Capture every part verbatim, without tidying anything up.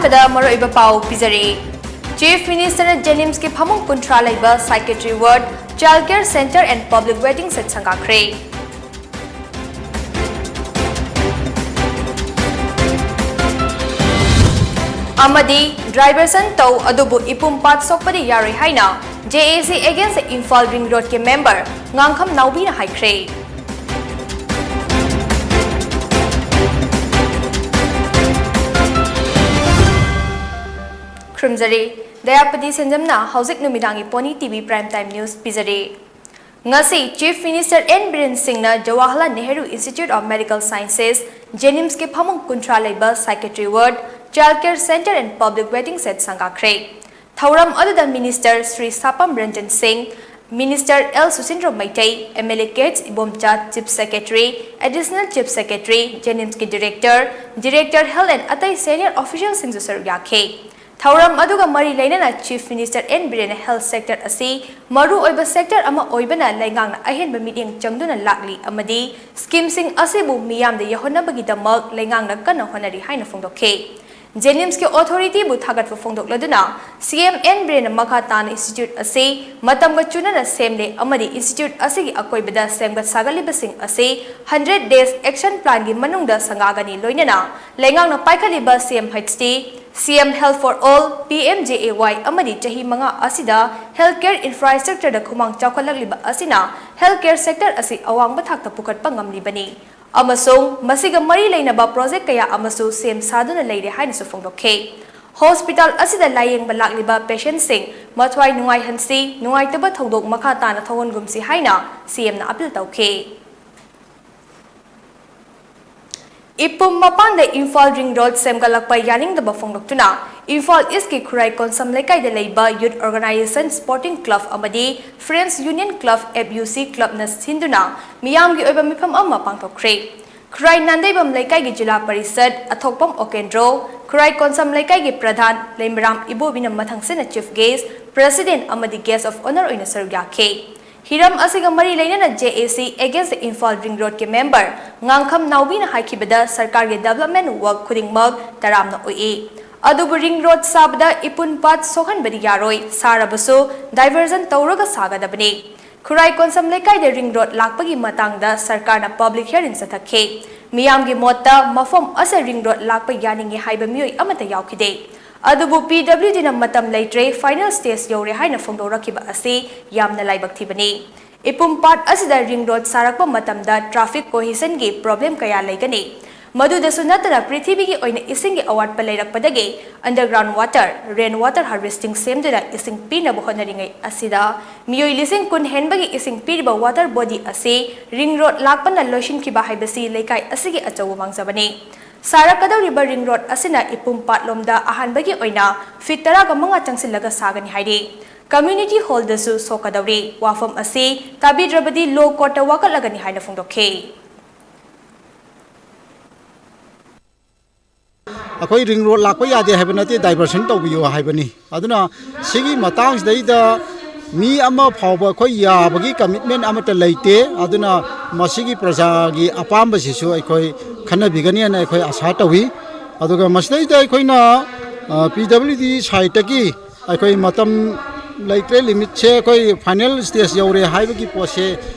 ꯑꯍꯥꯟꯕꯗ ꯃꯔꯨꯑꯣꯏꯕ ꯄꯥꯎ ꯄꯤꯖꯔꯤ꯫ Chief Ministerꯅ JNIMSꯀꯤ ꯐꯃꯨꯡ ꯀꯨꯟꯊ꯭ꯔꯥ ꯂꯩꯕ Psychiatry Ward, Child Care Centre and Public Waiting Shed ꯁꯪꯒꯥꯈ꯭ꯔꯦ꯫ ꯑꯃꯗꯤ diversion ꯇꯧ, ꯑꯗꯨꯕꯨ ꯏꯄꯨꯝ ꯄꯥꯠ ꯁꯣꯛꯄꯗꯤ ꯌꯥꯔꯣꯏ ꯍꯥꯏꯅ JAC against Imphal Ring Roadꯀꯤ member ꯉꯥꯡꯈꯝ ꯅꯥꯎꯕꯤꯅ ꯍꯥꯏꯈ꯭ꯔꯦ꯫ ꯈꯨꯔꯨꯝꯖꯔꯤ꯫ ꯗꯌꯥꯄꯇꯤ ꯁꯦꯟꯖꯝꯅ ꯍꯧꯖꯤꯛ ꯅꯨꯃꯤꯗꯥꯡꯒꯤ Pony TV Prime Time News ꯄꯤꯖꯔꯤ꯫ ꯉꯁꯤ Chief Minister N ꯕꯤꯔꯦꯟ ꯁꯤꯡꯅ Jawaharlal Nehru Institute of Medical Sciences, JNIMSꯀꯤ ꯐꯃꯨꯡ ꯀꯨꯟꯊ꯭ꯔꯥ ꯂꯩꯕ Psychiatry Ward, Child Care Centre and Public Waiting Shed ꯁꯪꯒꯥꯈ꯭ꯔꯦ꯫ ꯊꯧꯔꯝ ꯑꯗꯨꯗ Minister Shri ꯁꯥꯄꯝ Ranjan Singh, Minister L Susindro Meitei, MLA K H Ibomcha, Chief Secretary, Additional Chief Secretary, JNIMSꯀꯤ Director, Director Health and ꯑꯇꯩ senior officialꯁꯤꯡꯁꯨ ꯁꯔꯨꯛ ꯌꯥꯈꯤ꯫ ꯊꯧꯔꯝ ꯑꯗꯨꯒ ꯃꯔꯤ ꯂꯩꯅꯅ Chief Minister N ꯕꯤꯔꯦꯟꯅ health sector ꯑꯁꯤ ꯃꯔꯨꯑꯣꯏꯕ sector ꯑꯃ ꯑꯣꯏꯕꯅ ꯂꯩꯉꯥꯛꯅ ꯑꯍꯦꯟꯕ ꯃꯤꯠꯌꯦꯡ ꯆꯪꯗꯨꯅ ꯂꯥꯛꯂꯤ ꯑꯃꯗꯤ schemeꯁꯤꯡ ꯑꯁꯤꯕꯨ ꯃꯤꯌꯥꯝꯗ ꯌꯧꯍꯟꯅꯕꯒꯤꯗꯃꯛ ꯂꯩꯉꯥꯛꯅ ꯀꯟꯅ ꯍꯣꯠꯅꯔꯤ ꯍꯥꯏꯅ ꯐꯣꯡꯗꯣꯛꯈꯤ꯫ JNIMSꯀꯤ authorityꯕꯨ ꯊꯥꯒꯠꯄ ꯐꯣꯡꯗꯣꯛꯂꯗꯨꯅ CM N ꯕꯤꯔꯦꯟꯅ ꯃꯈꯥ ꯇꯥꯅ institute ꯑꯁꯤ ꯃꯇꯝꯒ ꯆꯨꯅꯅ ꯁꯦꯝꯂꯦ ꯑꯃꯗꯤ institute ꯑꯁꯤꯒꯤ ꯑꯀꯣꯏꯕꯗ ꯁꯦꯝꯒꯠ ꯁꯥꯒꯠꯂꯤꯕꯁꯤꯡ ꯑꯁꯤ hundred days action planꯒꯤ ꯃꯅꯨꯡꯗ ꯁꯪꯒꯥꯒꯅꯤ, ꯂꯣꯏꯅꯅ ꯂꯩꯉꯥꯛꯅ ꯄꯥꯏꯈꯠꯂꯤꯕ CMHT, CM Health for All, PMJAY ꯑꯃꯗꯤ ꯆꯍꯤ ꯃꯉꯥ ꯑꯁꯤꯗ healthcare infrastructureꯗ ꯈꯨꯃꯥꯡ ꯆꯥꯎꯈꯠꯂꯛꯂꯤꯕ ꯑꯁꯤꯅ healthcare sector ꯑꯁꯤ ꯑꯋꯥꯡꯕ ꯊꯥꯛꯇ ꯄꯨꯈꯠꯄ ꯉꯝꯂꯤꯕꯅꯤ ꯑꯃꯁꯨꯡ ꯃꯁꯤꯒ ꯃꯔꯤ ꯂꯩꯅꯕ project ꯀꯌꯥ ꯑꯃꯁꯨ ꯁꯦꯝ ꯁꯥꯗꯨꯅ ꯂꯩꯔꯦ ꯍꯥꯏꯅꯁꯨ ꯐꯣꯡꯗꯣꯛꯈꯤ꯫ Hospital ꯑꯁꯤꯗ ꯂꯥꯌꯦꯡꯕ ꯂꯥꯛꯂꯤꯕ patientꯁꯤꯡ ꯃꯊ꯭ꯋꯥꯏ ꯅꯨꯡꯉꯥꯏꯍꯟꯁꯤ, ꯅꯨꯡꯉꯥꯏꯇꯕ ꯊꯧꯗꯣꯛ ꯃꯈꯥ ꯇꯥꯅ ꯊꯣꯛꯍꯟꯒꯨꯝꯁꯤ ꯍꯥꯏꯅ CMꯅ appeal ꯇꯧꯈꯤ꯫ ꯏꯄꯨꯝ ꯃꯄꯥꯟꯗ ꯏꯝꯐꯥꯜ ring road ꯁꯦꯝꯒꯠꯂꯛꯄ ꯌꯥꯅꯤꯡꯗꯕ ꯐꯣꯡꯗꯣꯛꯇꯨꯅ ꯏꯝꯐꯥꯜ Eastꯀꯤ ꯈꯨꯔꯥꯏ ꯀꯣꯟꯁꯝ ꯂꯩꯀꯥꯏꯗ ꯂꯩꯕ Youth Organisation, Sporting Club ꯑꯃꯗꯤ Friends Union Club, F U C Clubꯅ ꯁꯤꯟꯗꯨꯅ ꯃꯤꯌꯥꯝꯒꯤ ꯑꯣꯏꯕ ꯃꯤꯐꯝ ꯑꯃ ꯄꯥꯡꯊꯣꯛꯈ꯭ꯔꯦ꯫ ꯈꯨꯔꯥꯏ ꯅꯥꯟꯗꯩꯕꯝ ꯂꯩꯀꯥꯏꯒꯤ ꯖꯤꯂꯥ ꯄꯔꯤꯁꯠ ꯑꯊꯣꯛꯄꯝ ꯑꯣꯀꯦꯟꯗ꯭ꯔꯣ, ꯈꯨꯔꯥꯏ ꯀꯣꯟꯁꯝ ꯂꯩꯀꯥꯏꯒꯤ ꯄ꯭ꯔꯙꯥꯟ ꯂꯩꯃꯔꯥꯝ ꯏꯕꯣꯕꯤꯅ ꯃꯊꯪꯁꯤꯠꯅ Chief Guest, President ꯑꯃꯗꯤ Guest of Honour ꯑꯣꯏꯅ ꯁꯔꯨꯛ ꯌꯥꯈꯤ꯫ ꯍꯤꯔꯝ ꯑꯁꯤꯒ ꯃꯔꯤ ꯂꯩꯅꯅ JAC against Imphal Ring Roadꯀꯤ member ꯉꯥꯡꯈꯝ ꯅꯥꯎꯕꯤꯅ ꯍꯥꯏꯈꯤꯕꯗ ꯁꯔꯀꯥꯔꯒꯤ development work ꯈꯨꯗꯤꯡꯃꯛ ꯇꯔꯥꯝꯅ ꯑꯣꯛꯏ꯫ ꯑꯗꯨꯕꯨ ring road ꯁꯥꯕꯗ ꯏꯄꯨꯟ ꯄꯥꯠ ꯁꯣꯛꯍꯟꯕꯗꯤ ꯌꯥꯔꯣꯏ, ꯁꯥꯔꯕꯁꯨ diversion ꯇꯧꯔꯒ ꯁꯥꯒꯗꯕꯅꯤ꯫ ꯈꯨꯔꯥꯏ ꯀꯣꯟꯁꯝ ꯂꯩꯀꯥꯏꯗ ring road ꯂꯥꯛꯄꯒꯤ ꯃꯇꯥꯡꯗ ꯁꯔꯀꯥꯔꯅ public hearing ꯆꯠꯊꯈꯤ꯫ ꯃꯤꯌꯥꯝꯒꯤ ꯃꯣꯠꯇ ꯃꯐꯝ ꯑꯁꯤꯗ ring road ꯂꯥꯛꯄ ꯌꯥꯅꯤꯡꯏ ꯍꯥꯏꯕ ꯃꯤꯑꯣꯏ ꯑꯃꯠꯇ ꯌꯥꯎꯈꯤꯗꯦ꯫ ꯑꯗꯨꯕꯨ P W Dꯅ ꯃꯇꯝ ꯂꯩꯇ꯭ꯔꯦ, final stage ꯌꯧꯔꯦ ꯍꯥꯏꯅ ꯐꯣꯡꯗꯣꯔꯛꯈꯤꯕ ꯑꯁꯤ ꯌꯥꯝꯅ ꯂꯥꯏꯕꯛ ꯊꯤꯕꯅꯤ꯫ ꯏꯄꯨꯝ ꯄꯥꯠ ꯑꯁꯤꯗ ring road ꯁꯥꯔꯛꯄ ꯃꯇꯝꯗ traffic cohesionꯒꯤ problem ꯀꯌꯥ ꯂꯩꯒꯅꯤ꯫ ꯃꯗꯨꯗꯁꯨ ꯅꯠꯇꯅ ꯄ꯭ꯔꯤꯊꯤꯕꯤꯒꯤ ꯑꯣꯏꯅ ꯏꯁꯤꯡꯒꯤ ꯑꯋꯥꯠꯄ ꯂꯩꯔꯛꯄꯗꯒꯤ underground water, rain water harvesting ꯁꯦꯝꯗꯨꯅ ꯏꯁꯤꯡ ꯄꯤꯅꯕ ꯍꯣꯠꯅꯔꯤꯉꯩ ꯑꯁꯤꯗ ꯃꯤꯑꯣꯏ ꯂꯤꯁꯤꯡ ꯀꯨꯟ ꯍꯦꯟꯕꯒꯤ ꯏꯁꯤꯡ ꯄꯤꯔꯤꯕ water body ꯑꯁꯤ ring road ꯂꯥꯛꯄꯅ ꯂꯣꯏꯁꯤꯟꯈꯤꯕ ꯍꯥꯏꯕꯁꯤ ꯂꯩꯀꯥꯏ ꯑꯁꯤꯒꯤ ꯑꯆꯧꯕ ꯃꯥꯡꯖꯕꯅꯤ꯫ ꯁꯥꯔꯛꯀꯗꯧꯔꯤꯕ ring road ꯑꯁꯤꯅ ꯏꯄꯨꯝ ꯄꯥꯠꯂꯣꯝꯗ ꯑꯍꯥꯟꯕꯒꯤ ꯑꯣꯏꯅ feet ꯇꯔꯥꯒ ꯃꯉꯥ ꯆꯪꯁꯤꯜꯂꯒ ꯁꯥꯒꯅꯤ ꯍꯥꯏꯔꯤ꯫ Community hallꯗꯁꯨ ꯁꯣꯛꯀꯗꯧꯔꯤ꯫ ꯋꯥꯐꯝ ꯑꯁꯤ ꯇꯥꯕꯤꯗ꯭ꯔꯕꯗꯤ law courtꯇ ꯋꯥꯀꯠꯂꯒꯅꯤ ꯍꯥꯏꯅ ꯐꯣꯡꯗꯣꯛꯈꯤ꯫ ꯑꯩꯈꯣꯏ ring road ꯂꯥꯛꯄ ꯌꯥꯗꯦ ꯍꯥꯏꯕ ꯅꯠꯇꯦ, diversion ꯇꯧꯕꯤꯌꯨ ꯍꯥꯏꯕꯅꯤ꯫ ꯑꯗꯨꯅ ꯁꯤꯒꯤ ꯃꯇꯥꯡꯁꯤꯗꯩꯗ ꯃꯤ ꯑꯃ ꯐꯥꯎꯕ ꯑꯩꯈꯣꯏ ꯌꯥꯕꯒꯤ commitment ꯑꯃꯠꯇ ꯂꯩꯇꯦ꯫ ꯑꯗꯨꯅ ꯃꯁꯤꯒꯤ ꯄ꯭ꯔꯖꯥꯒꯤ ꯑꯄꯥꯝꯕꯁꯤꯁꯨ ꯑꯩꯈꯣꯏ ꯈꯟꯅꯕꯤꯒꯅꯤ ꯍꯥꯏꯅ ꯑꯩꯈꯣꯏ ꯑꯁꯥ ꯇꯧꯏ꯫ ꯑꯗꯨꯒ ꯃꯁꯤꯗꯩꯗ ꯑꯩꯈꯣꯏꯅ, ꯑ, P W D sideꯇꯒꯤ ꯑꯩꯈꯣꯏ ꯃꯇꯝ ꯂꯩꯇ꯭ꯔꯦ, limitꯁꯦ ꯑꯩꯈꯣꯏ final stage ꯌꯧꯔꯦ ꯍꯥꯏꯕꯒꯤ ꯄꯣꯠꯁꯦ,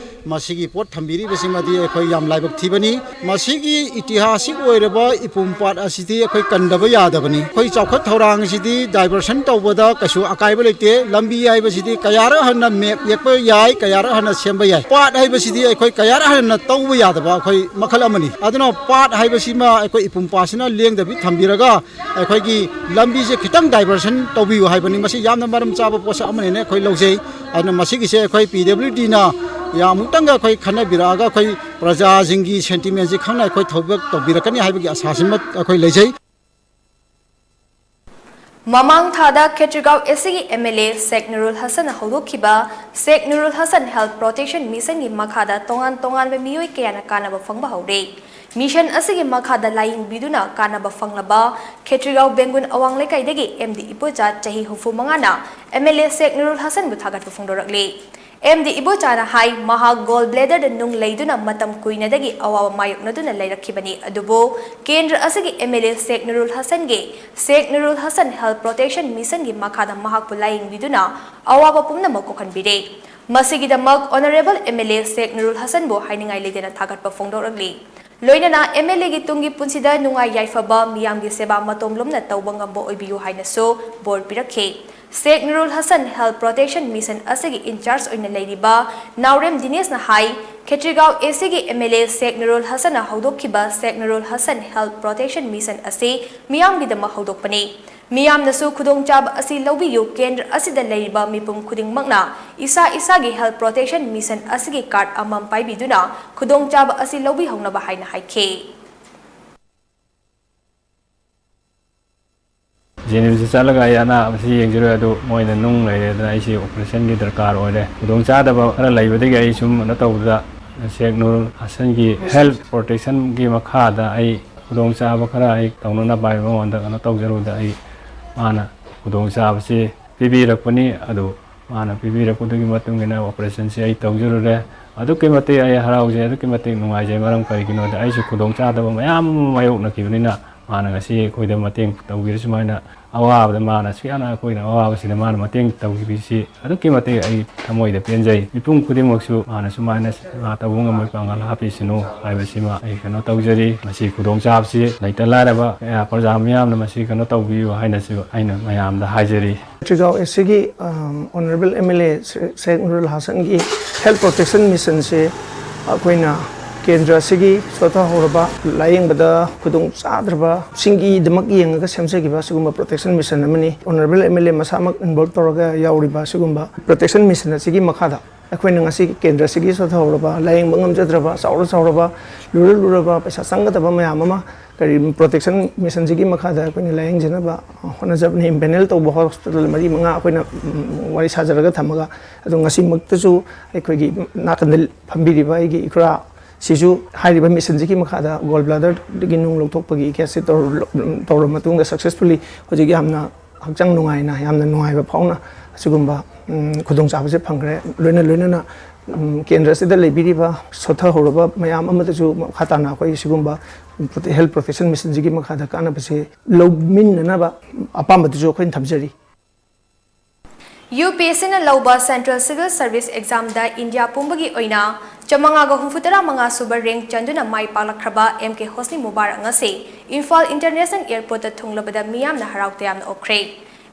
ꯃꯁꯤꯒꯤ ꯄꯣꯠ ꯊꯝꯕꯤꯔꯤꯕꯁꯤꯃꯗꯤ ꯑꯩꯈꯣꯏ ꯌꯥꯝ ꯂꯥꯏꯕꯛ ꯊꯤꯕꯅꯤ꯫ ꯃꯁꯤꯒꯤ ꯏꯇꯤꯍꯥꯁꯤꯛ ꯑꯣꯏꯔꯕ ꯏꯄꯨꯝ ꯄꯥꯠ ꯑꯁꯤꯗꯤ ꯑꯩꯈꯣꯏ ꯀꯟꯗꯕ ꯌꯥꯗꯕꯅꯤ꯫ ꯑꯩꯈꯣꯏ ꯆꯥꯎꯈꯠ ꯊꯧꯔꯥꯡꯁꯤꯗꯤ diversion ꯇꯧꯕꯗ ꯀꯩꯁꯨ ꯑꯀꯥꯏꯕ ꯂꯩꯇꯦ꯫ ꯂꯝꯕꯤ ꯍꯥꯏꯕꯁꯤꯗꯤ ꯀꯌꯥꯔꯛ ꯍꯟꯅ map ꯌꯦꯛꯄ ꯌꯥꯏ, ꯀꯌꯥꯔꯛ ꯍꯟꯅ ꯁꯦꯝꯕ ꯌꯥꯏ꯫ ꯄꯥꯠ ꯍꯥꯏꯕꯁꯤꯗꯤ ꯑꯩꯈꯣꯏ ꯀꯌꯥꯔꯛ ꯍꯟꯅ ꯇꯧꯕ ꯌꯥꯗꯕ ꯑꯩꯈꯣꯏ ꯃꯈꯜ ꯑꯃꯅꯤ꯫ ꯑꯗꯨꯅ ꯄꯥꯠ ꯍꯥꯏꯕꯁꯤꯃ ꯑꯩꯈꯣꯏ ꯏꯄꯨꯝ ꯄꯥꯠꯁꯤꯅ ꯂꯦꯡꯗꯕꯤ ꯊꯝꯕꯤꯔꯒ ꯑꯩꯈꯣꯏꯒꯤ ꯂꯝꯕꯤꯁꯦ ꯈꯤꯇꯪ diversion ꯇꯧꯕꯤꯌꯨ ꯍꯥꯏꯕꯅꯤ꯫ ꯃꯁꯤ ꯌꯥꯝꯅ ꯃꯔꯝ ꯆꯥꯕ ꯄꯣꯠꯁꯛ ꯑꯃꯅꯤꯅ ꯑꯩꯈꯣꯏ ꯂꯧꯖꯩ꯫ ꯑꯗꯨꯅ ꯃꯁꯤꯒꯤꯁꯦ ꯑꯩꯈꯣꯏ P W Dꯅ ꯌꯥꯝ ꯑꯃꯨꯛꯇꯪꯒ ꯑꯩꯈꯣꯏ ꯈꯟꯅꯕꯤꯔꯛꯑꯒ ꯑꯩꯈꯣꯏ ꯄ꯭ꯔꯖꯥꯁꯤꯡꯒꯤ sentimentꯁꯤ ꯈꯪꯅ ꯑꯩꯈꯣꯏ ꯊꯕꯛ ꯇꯧꯕꯤꯔꯛꯀꯅꯤ ꯍꯥꯏꯕꯒꯤ ꯑꯁꯥꯁꯤꯃ ꯑꯩꯈꯣꯏ ꯂꯩꯖꯩ꯫ ꯃꯃꯥꯡ ꯊꯥꯗ ꯈꯦꯇ꯭ꯔꯤꯒꯥꯎ ꯑꯦꯁꯤꯒꯤ MLA ꯁꯦꯛ ꯅꯨꯔꯨꯜ ꯍꯁꯟꯅ ꯍꯧꯗꯣꯛꯈꯤꯕ ꯁꯦꯛ ꯅꯨꯔꯨꯜ ꯍꯁꯟ Health Protection Missionꯒꯤ ꯃꯈꯥꯗ ꯇꯣꯉꯥꯟ ꯇꯣꯉꯥꯟꯕ ꯃꯤꯑꯣꯏ ꯀꯌꯥꯅ ꯀꯥꯟꯅꯕ ꯐꯪꯕ ꯍꯧꯔꯦ꯫ Mission ꯑꯁꯤꯒꯤ ꯃꯈꯥꯗ ꯂꯥꯌꯦꯡꯕꯤꯗꯨꯅ ꯀꯥꯟꯅꯕ ꯐꯪꯂꯕ ꯈꯦꯇ꯭ꯔꯤꯒꯥꯎ ꯕꯦꯡꯒꯨꯟ ꯑꯋꯥꯡ ꯂꯩꯀꯥꯏꯗꯒꯤ MD ꯏꯄꯣꯆꯥ ꯆꯍꯤ ꯍꯨꯝꯐꯨ ꯃꯉꯥꯅ MLA ꯁꯦꯛ ꯅꯨꯔꯨꯜ ꯍꯁꯟꯕꯨ ꯊꯥꯒꯠꯄ ꯐꯣꯡꯗꯣꯔꯛꯂꯤ꯫ ꯑꯦꯝ ꯗꯤ ꯏꯕꯣꯆꯥꯅ ꯍꯥꯏ, ꯃꯍꯥꯛ ꯒꯣꯜ ꯕ꯭ꯂꯦꯗꯔꯗ ꯅꯨꯡ ꯂꯩꯗꯨꯅ ꯃꯇꯝ ꯀꯨꯏꯅꯗꯒꯤ ꯑꯋꯥꯕ ꯃꯥꯌꯣꯛꯅꯗꯨꯅ ꯂꯩꯔꯛꯈꯤꯕꯅꯤ꯫ ꯑꯗꯨꯕꯨ ꯀꯦꯟꯗ꯭ꯔ ꯑꯁꯤꯒꯤ M L A Sheikh Nurul ꯍꯁꯟꯒꯤ ꯁꯦꯈ ꯅꯨꯔꯨꯜ ꯍꯁꯟ ꯍꯦꯜꯊ ꯄ꯭ꯔꯣꯇꯦꯛꯁꯟ ꯃꯤꯁꯟꯒꯤ ꯃꯈꯥꯗ ꯃꯍꯥꯛꯄꯨ ꯂꯥꯌꯦꯡꯕꯤꯗꯨꯅ ꯑꯋꯥꯕ ꯄꯨꯝꯅꯃꯛ ꯀꯣꯛꯍꯟꯕꯤꯔꯦ꯫ ꯃꯁꯤꯒꯤꯗꯃꯛ honourable M L A Sheikh Nurul ꯍꯁꯟꯕꯨ ꯍꯥꯏꯅꯤꯡꯉꯥꯏ ꯂꯩꯇꯅ ꯊꯥꯒꯠꯄ ꯐꯣꯡꯗꯣꯛꯂꯛꯂꯤ꯫ ꯂꯣꯏꯅꯅ ꯑꯦꯝ ꯑꯦꯜ ꯑꯦꯒꯤ ꯇꯨꯡꯒꯤ ꯄꯨꯟꯁꯤꯗ ꯅꯨꯡꯉꯥꯏ ꯌꯥꯏꯐꯕ, ꯃꯤꯌꯥꯝꯒꯤ ꯁꯦꯕꯥ ꯃꯇꯣꯝ ꯂꯨꯝꯅ ꯇꯧꯕ ꯉꯝꯕ ꯑꯣꯏꯕꯤꯌꯨ ꯍꯥꯏꯅꯁꯨ ꯕꯣꯔ ꯄꯤꯔꯛꯈꯤ꯫ Sheikh Nurul Hasan health protection mission ꯑꯁꯤꯒꯤ ꯏꯟꯆꯥꯔꯖ ꯑꯣꯏꯅ ꯂꯩꯔꯤꯕ ꯅꯥꯎꯔꯦꯝ ꯗꯤꯅꯦꯁꯅ ꯍꯥꯏ, ꯈꯦꯇ꯭ꯔꯤꯒꯥꯎ ꯑꯦ ꯁꯤꯒꯤ M L A Sheikh Nurul ꯍꯁꯟꯅ ꯍꯧꯗꯣꯛꯈꯤꯕ Sheikh Nurul Hasan health protection mission ꯑꯁꯤ ꯃꯤꯌꯥꯝꯒꯤꯗꯃꯛ ꯍꯧꯗꯣꯛꯄꯅꯤ꯫ ꯃꯤꯌꯥꯝꯅꯁꯨ ꯈꯨꯗꯣꯡꯆꯥꯕ ꯑꯁꯤ ꯂꯧꯕꯤꯌꯨ꯫ ꯀꯦꯟꯗ꯭ꯔ ꯑꯁꯤꯗ ꯂꯩꯔꯤꯕ ꯃꯤꯄꯨꯝ ꯈꯨꯗꯤꯡꯃꯛꯅ ꯏꯁꯥ ꯏꯁꯥꯒꯤ ꯍꯦꯜꯊ ꯄ꯭ꯔꯣꯇꯦꯛꯁꯟ ꯃꯤꯁꯟ ꯑꯁꯤꯒꯤ ꯀꯥꯔꯗ ꯑꯃꯃꯝ ꯄꯥꯏꯕꯤꯗꯨꯅ ꯈꯨꯗꯣꯡꯆꯥꯕ ꯑꯁꯤ ꯂꯧꯕꯤꯍꯧꯅꯕ ꯍꯥꯏꯅ ꯍꯥꯏꯈꯤ꯫ ꯖꯦꯅꯤꯝꯁꯇ ꯆꯠꯂꯒ ꯑꯩ ꯑꯅꯥꯕꯁꯤ ꯌꯦꯡꯖꯔꯨꯏ, ꯑꯗꯨ ꯃꯣꯏꯅ ꯅꯨꯡ ꯂꯩꯔꯦꯗꯅ ꯑꯩꯁꯤ ꯑꯣꯄꯔꯦꯁꯟꯒꯤ ꯗꯔꯀꯥꯔ ꯑꯣꯏꯔꯦ꯫ ꯈꯨꯗꯣꯡꯆꯥꯗꯕ ꯈꯔ ꯂꯩꯕꯗꯒꯤ ꯑꯩ ꯁꯨꯝ ꯀꯩꯅꯣ ꯇꯧꯕꯗ ꯁꯦꯈ ꯅꯨꯔꯨꯜ ꯍꯁꯟꯒꯤ ꯍꯦꯜꯊ ꯄ꯭ꯔꯣꯇꯦꯛꯁꯟꯒꯤ ꯃꯈꯥꯗ ꯑꯩ ꯈꯨꯗꯣꯡꯆꯥꯕ ꯈꯔ ꯑꯩ ꯇꯧꯅꯅꯕ ꯍꯥꯏꯕ ꯃꯉꯣꯟꯗ ꯀꯩꯅꯣ ꯇꯧꯖꯔꯨꯕꯗ ꯑꯩ ꯃꯥꯅ ꯈꯨꯗꯣꯡꯆꯥꯕꯁꯤ ꯄꯤꯕꯤꯔꯛꯄꯅꯤ꯫ ꯑꯗꯨ ꯃꯥꯅ ꯄꯤꯕꯤꯔꯛꯄꯗꯨꯒꯤ ꯃꯇꯨꯡ ꯏꯟꯅ ꯑꯣꯄꯔꯦꯁꯟꯁꯤ ꯑꯩ ꯇꯧꯖꯔꯨꯔꯦ꯫ ꯑꯗꯨꯛꯀꯤ ꯃꯇꯤꯛ ꯑꯩ ꯍꯔꯥꯎꯖꯩ, ꯑꯗꯨꯛꯀꯤ ꯃꯇꯤꯛ ꯅꯨꯡꯉꯥꯏꯖꯩ꯫ ꯃꯔꯝ ꯀꯔꯤꯒꯤꯅꯣꯗ ꯑꯩꯁꯨ ꯈꯨꯗꯣꯡꯆꯥꯗꯕ ꯃꯌꯥꯝ ꯑꯃ ꯃꯥꯌꯣꯛꯅꯈꯤꯕꯅꯤꯅ ꯃꯥꯅ ꯉꯁꯤ ꯑꯩꯈꯣꯏꯗ ꯃꯇꯦꯡ ꯇꯧꯕꯤꯔꯤ꯫ ꯁꯨꯃꯥꯏꯅ ꯑꯋꯥꯕꯗ ꯃꯥꯅ ꯁꯨꯛ ꯌꯥꯝꯅ ꯑꯩꯈꯣꯏꯅ ꯑꯋꯥꯕꯁꯤꯗ ꯃꯥꯅ ꯃꯇꯦꯡ ꯇꯧꯕꯤꯕꯁꯤ ꯑꯗꯨꯛꯀꯤ ꯃꯇꯤꯛ ꯑꯩ ꯊꯃꯣꯏꯗ ꯄꯦꯟꯖꯩ꯫ ꯃꯤꯄꯨꯝ ꯈꯨꯗꯤꯡꯃꯛꯁꯨ ꯃꯥꯅ ꯁꯨꯃꯥꯏꯅ ꯁꯦꯕꯥ ꯇꯧꯕ ꯉꯝꯕꯒꯤ ꯄꯥꯡꯒꯜ ꯍꯥꯞꯄꯤꯁꯅꯨ ꯍꯥꯏꯕꯁꯤꯃ ꯑꯩ ꯀꯩꯅꯣ ꯇꯧꯖꯔꯤ꯫ ꯃꯁꯤ ꯈꯨꯗꯣꯡꯆꯥꯕꯁꯤ ꯂꯩꯇ ꯂꯥꯏꯔꯕ ꯀꯌꯥ ꯄ꯭ꯔꯖꯥ ꯃꯤꯌꯥꯝꯅ ꯃꯁꯤ ꯀꯩꯅꯣ ꯇꯧꯕꯤꯌꯨ ꯍꯥꯏꯅꯁꯨ ꯑꯩꯅ ꯃꯌꯥꯝꯗ ꯍꯥꯏꯖꯔꯤ꯫ ꯈꯦꯇ꯭ꯔꯤꯒꯥꯎ ꯑꯦ ꯁꯤꯒꯤ honourable M L A Sheikh Nurul ꯍꯁꯟꯒꯤ ꯍꯦꯜꯊ ꯄ꯭ꯔꯣꯇꯦꯛꯁꯟ ꯃꯤꯁꯟꯁꯦ ꯑꯩꯈꯣꯏꯅ ꯀꯦꯟꯗ꯭ꯔ ꯑꯁꯤꯒꯤ ꯁꯣꯊꯍꯧꯔꯕ, ꯂꯥꯌꯦꯡꯕꯗ ꯈꯨꯗꯣꯡ ꯆꯥꯗ꯭ꯔꯕꯁꯤꯡꯒꯤꯗꯃꯛ ꯌꯦꯡꯉꯒ ꯁꯦꯝꯖꯈꯤꯕ ꯑꯁꯤꯒꯨꯝꯕ ꯄ꯭ꯔꯣꯇꯦꯛꯁꯟ ꯃꯤꯁꯟ ꯑꯃꯅꯤ꯫ ꯑꯣꯅꯔꯦꯕꯜ ꯑꯦꯝ ꯑꯦꯜ ꯑꯦ ꯃꯁꯥꯃꯛ ꯏꯟꯚꯣꯜꯕ ꯇꯧꯔꯒ ꯌꯥꯎꯔꯤꯕ ꯑꯁꯤꯒꯨꯝꯕ ꯄ꯭ꯔꯣꯇꯦꯛꯁꯟ ꯃꯤꯁꯟ ꯑꯁꯤꯒꯤ ꯃꯈꯥꯗ ꯑꯩꯈꯣꯏꯅ ꯉꯁꯤ ꯀꯦꯟꯗ꯭ꯔ ꯑꯁꯤꯒꯤ ꯁꯣꯊꯍꯧꯔꯕ, ꯂꯥꯌꯦꯡꯕ ꯉꯝꯖꯗ꯭ꯔꯕ, ꯆꯥꯎꯔ ꯆꯥꯎꯔꯕ, ꯂꯨꯔ ꯂꯨꯔꯕ, ꯄꯩꯁꯥ ꯆꯪꯒꯗꯕ ꯃꯌꯥꯝ ꯑꯃ ꯀꯔꯤ ꯄ꯭ꯔꯣꯇꯦꯛꯁꯟ ꯃꯤꯁꯟꯁꯤꯒꯤ ꯃꯈꯥꯗ ꯑꯩꯈꯣꯏꯅ ꯂꯥꯌꯦꯡꯖꯅꯕ ꯍꯣꯠꯅꯖꯕꯅꯤ꯫ ꯏꯝꯄꯦꯅꯦꯜ ꯇꯧꯕ ꯍꯣꯁꯄꯤꯇꯥꯜ ꯃꯔꯤ ꯃꯉꯥ ꯑꯩꯈꯣꯏꯅ ꯎꯝ, ꯋꯥꯔꯤ ꯁꯥꯖꯔꯒ ꯊꯝꯃꯒ, ꯑꯗꯣ ꯉꯁꯤꯃꯛꯇꯁꯨ ꯑꯩꯈꯣꯏꯒꯤ ꯅꯥꯀꯟꯗ ꯐꯝꯕꯤꯔꯤꯕ ꯑꯩꯒꯤ ꯏꯈꯨꯔꯥ ꯁꯤꯁꯨ ꯍꯥꯏꯔꯤꯕ ꯃꯤꯁꯟꯁꯤꯒꯤ ꯃꯈꯥꯗ ꯒꯣꯜ ꯕ꯭ꯂꯥꯗꯔꯗꯒꯤ ꯅꯨꯡ ꯂꯧꯊꯣꯛꯄꯒꯤ ꯀꯦꯁꯁꯤ ꯇꯧꯔ ꯇꯧꯔꯕ ꯃꯇꯨꯡꯗ ꯁꯛꯁꯦꯁꯐꯨꯜꯂꯤ ꯍꯧꯖꯤꯛ ꯌꯥꯝꯅ ꯍꯛꯆꯥꯡ ꯅꯨꯡꯉꯥꯏꯅ, ꯌꯥꯝꯅ ꯅꯨꯡꯉꯥꯏꯕ ꯐꯥꯎꯅ ꯁꯤꯒꯨꯝꯕ ꯎꯝ, ꯈꯨꯗꯣꯡꯆꯥꯕꯁꯦ ꯐꯪꯈ꯭ꯔꯦ꯫ ꯂꯣꯏꯅ ꯂꯣꯏꯅꯅ ꯎꯝ, ꯀꯦꯟꯗ꯭ꯔ ꯑꯁꯤꯗ ꯂꯩꯕꯤꯔꯤꯕ ꯁꯣꯠꯊꯍꯧꯔꯕ ꯃꯌꯥꯝ ꯑꯃꯗꯁꯨ ꯃꯈꯥ ꯇꯥꯅ ꯑꯩꯈꯣꯏ ꯁꯤꯒꯨꯝꯕ Health Protection Missionꯁꯤꯒꯤ ꯃꯈꯥꯗ ꯀꯥꯟꯅꯕꯁꯦ ꯂꯧꯃꯤꯟꯅꯅꯕ ꯑꯄꯥꯝꯕꯗꯨꯁꯨ ꯑꯩꯈꯣꯏꯅ ꯊꯝꯖꯔꯤ꯫ UPSCꯅ ꯂꯧꯕ Central Civil Service Examꯗ ꯏꯟꯗꯤꯌꯥ ꯄꯨꯝꯕꯒꯤ ꯑꯣꯏꯅ ꯆꯥꯃꯉꯥꯒ ꯍꯨꯝꯐꯨꯇꯔꯥ ꯃꯉꯥ ꯁꯨꯕ rank ꯆꯟꯗꯨꯅ ꯃꯥꯏ ꯄꯥꯛꯂꯛꯈ꯭ꯔꯕ M K Hosni Mubarak ꯉꯁꯤ ꯏꯝꯐꯥꯜ International Airportꯇ ꯊꯨꯡꯂꯕꯗ ꯃꯤꯌꯥꯝꯅ ꯍꯔꯥꯎ ꯇꯌꯥꯝꯅ ꯑꯣꯛꯈ꯭ꯔꯦ꯫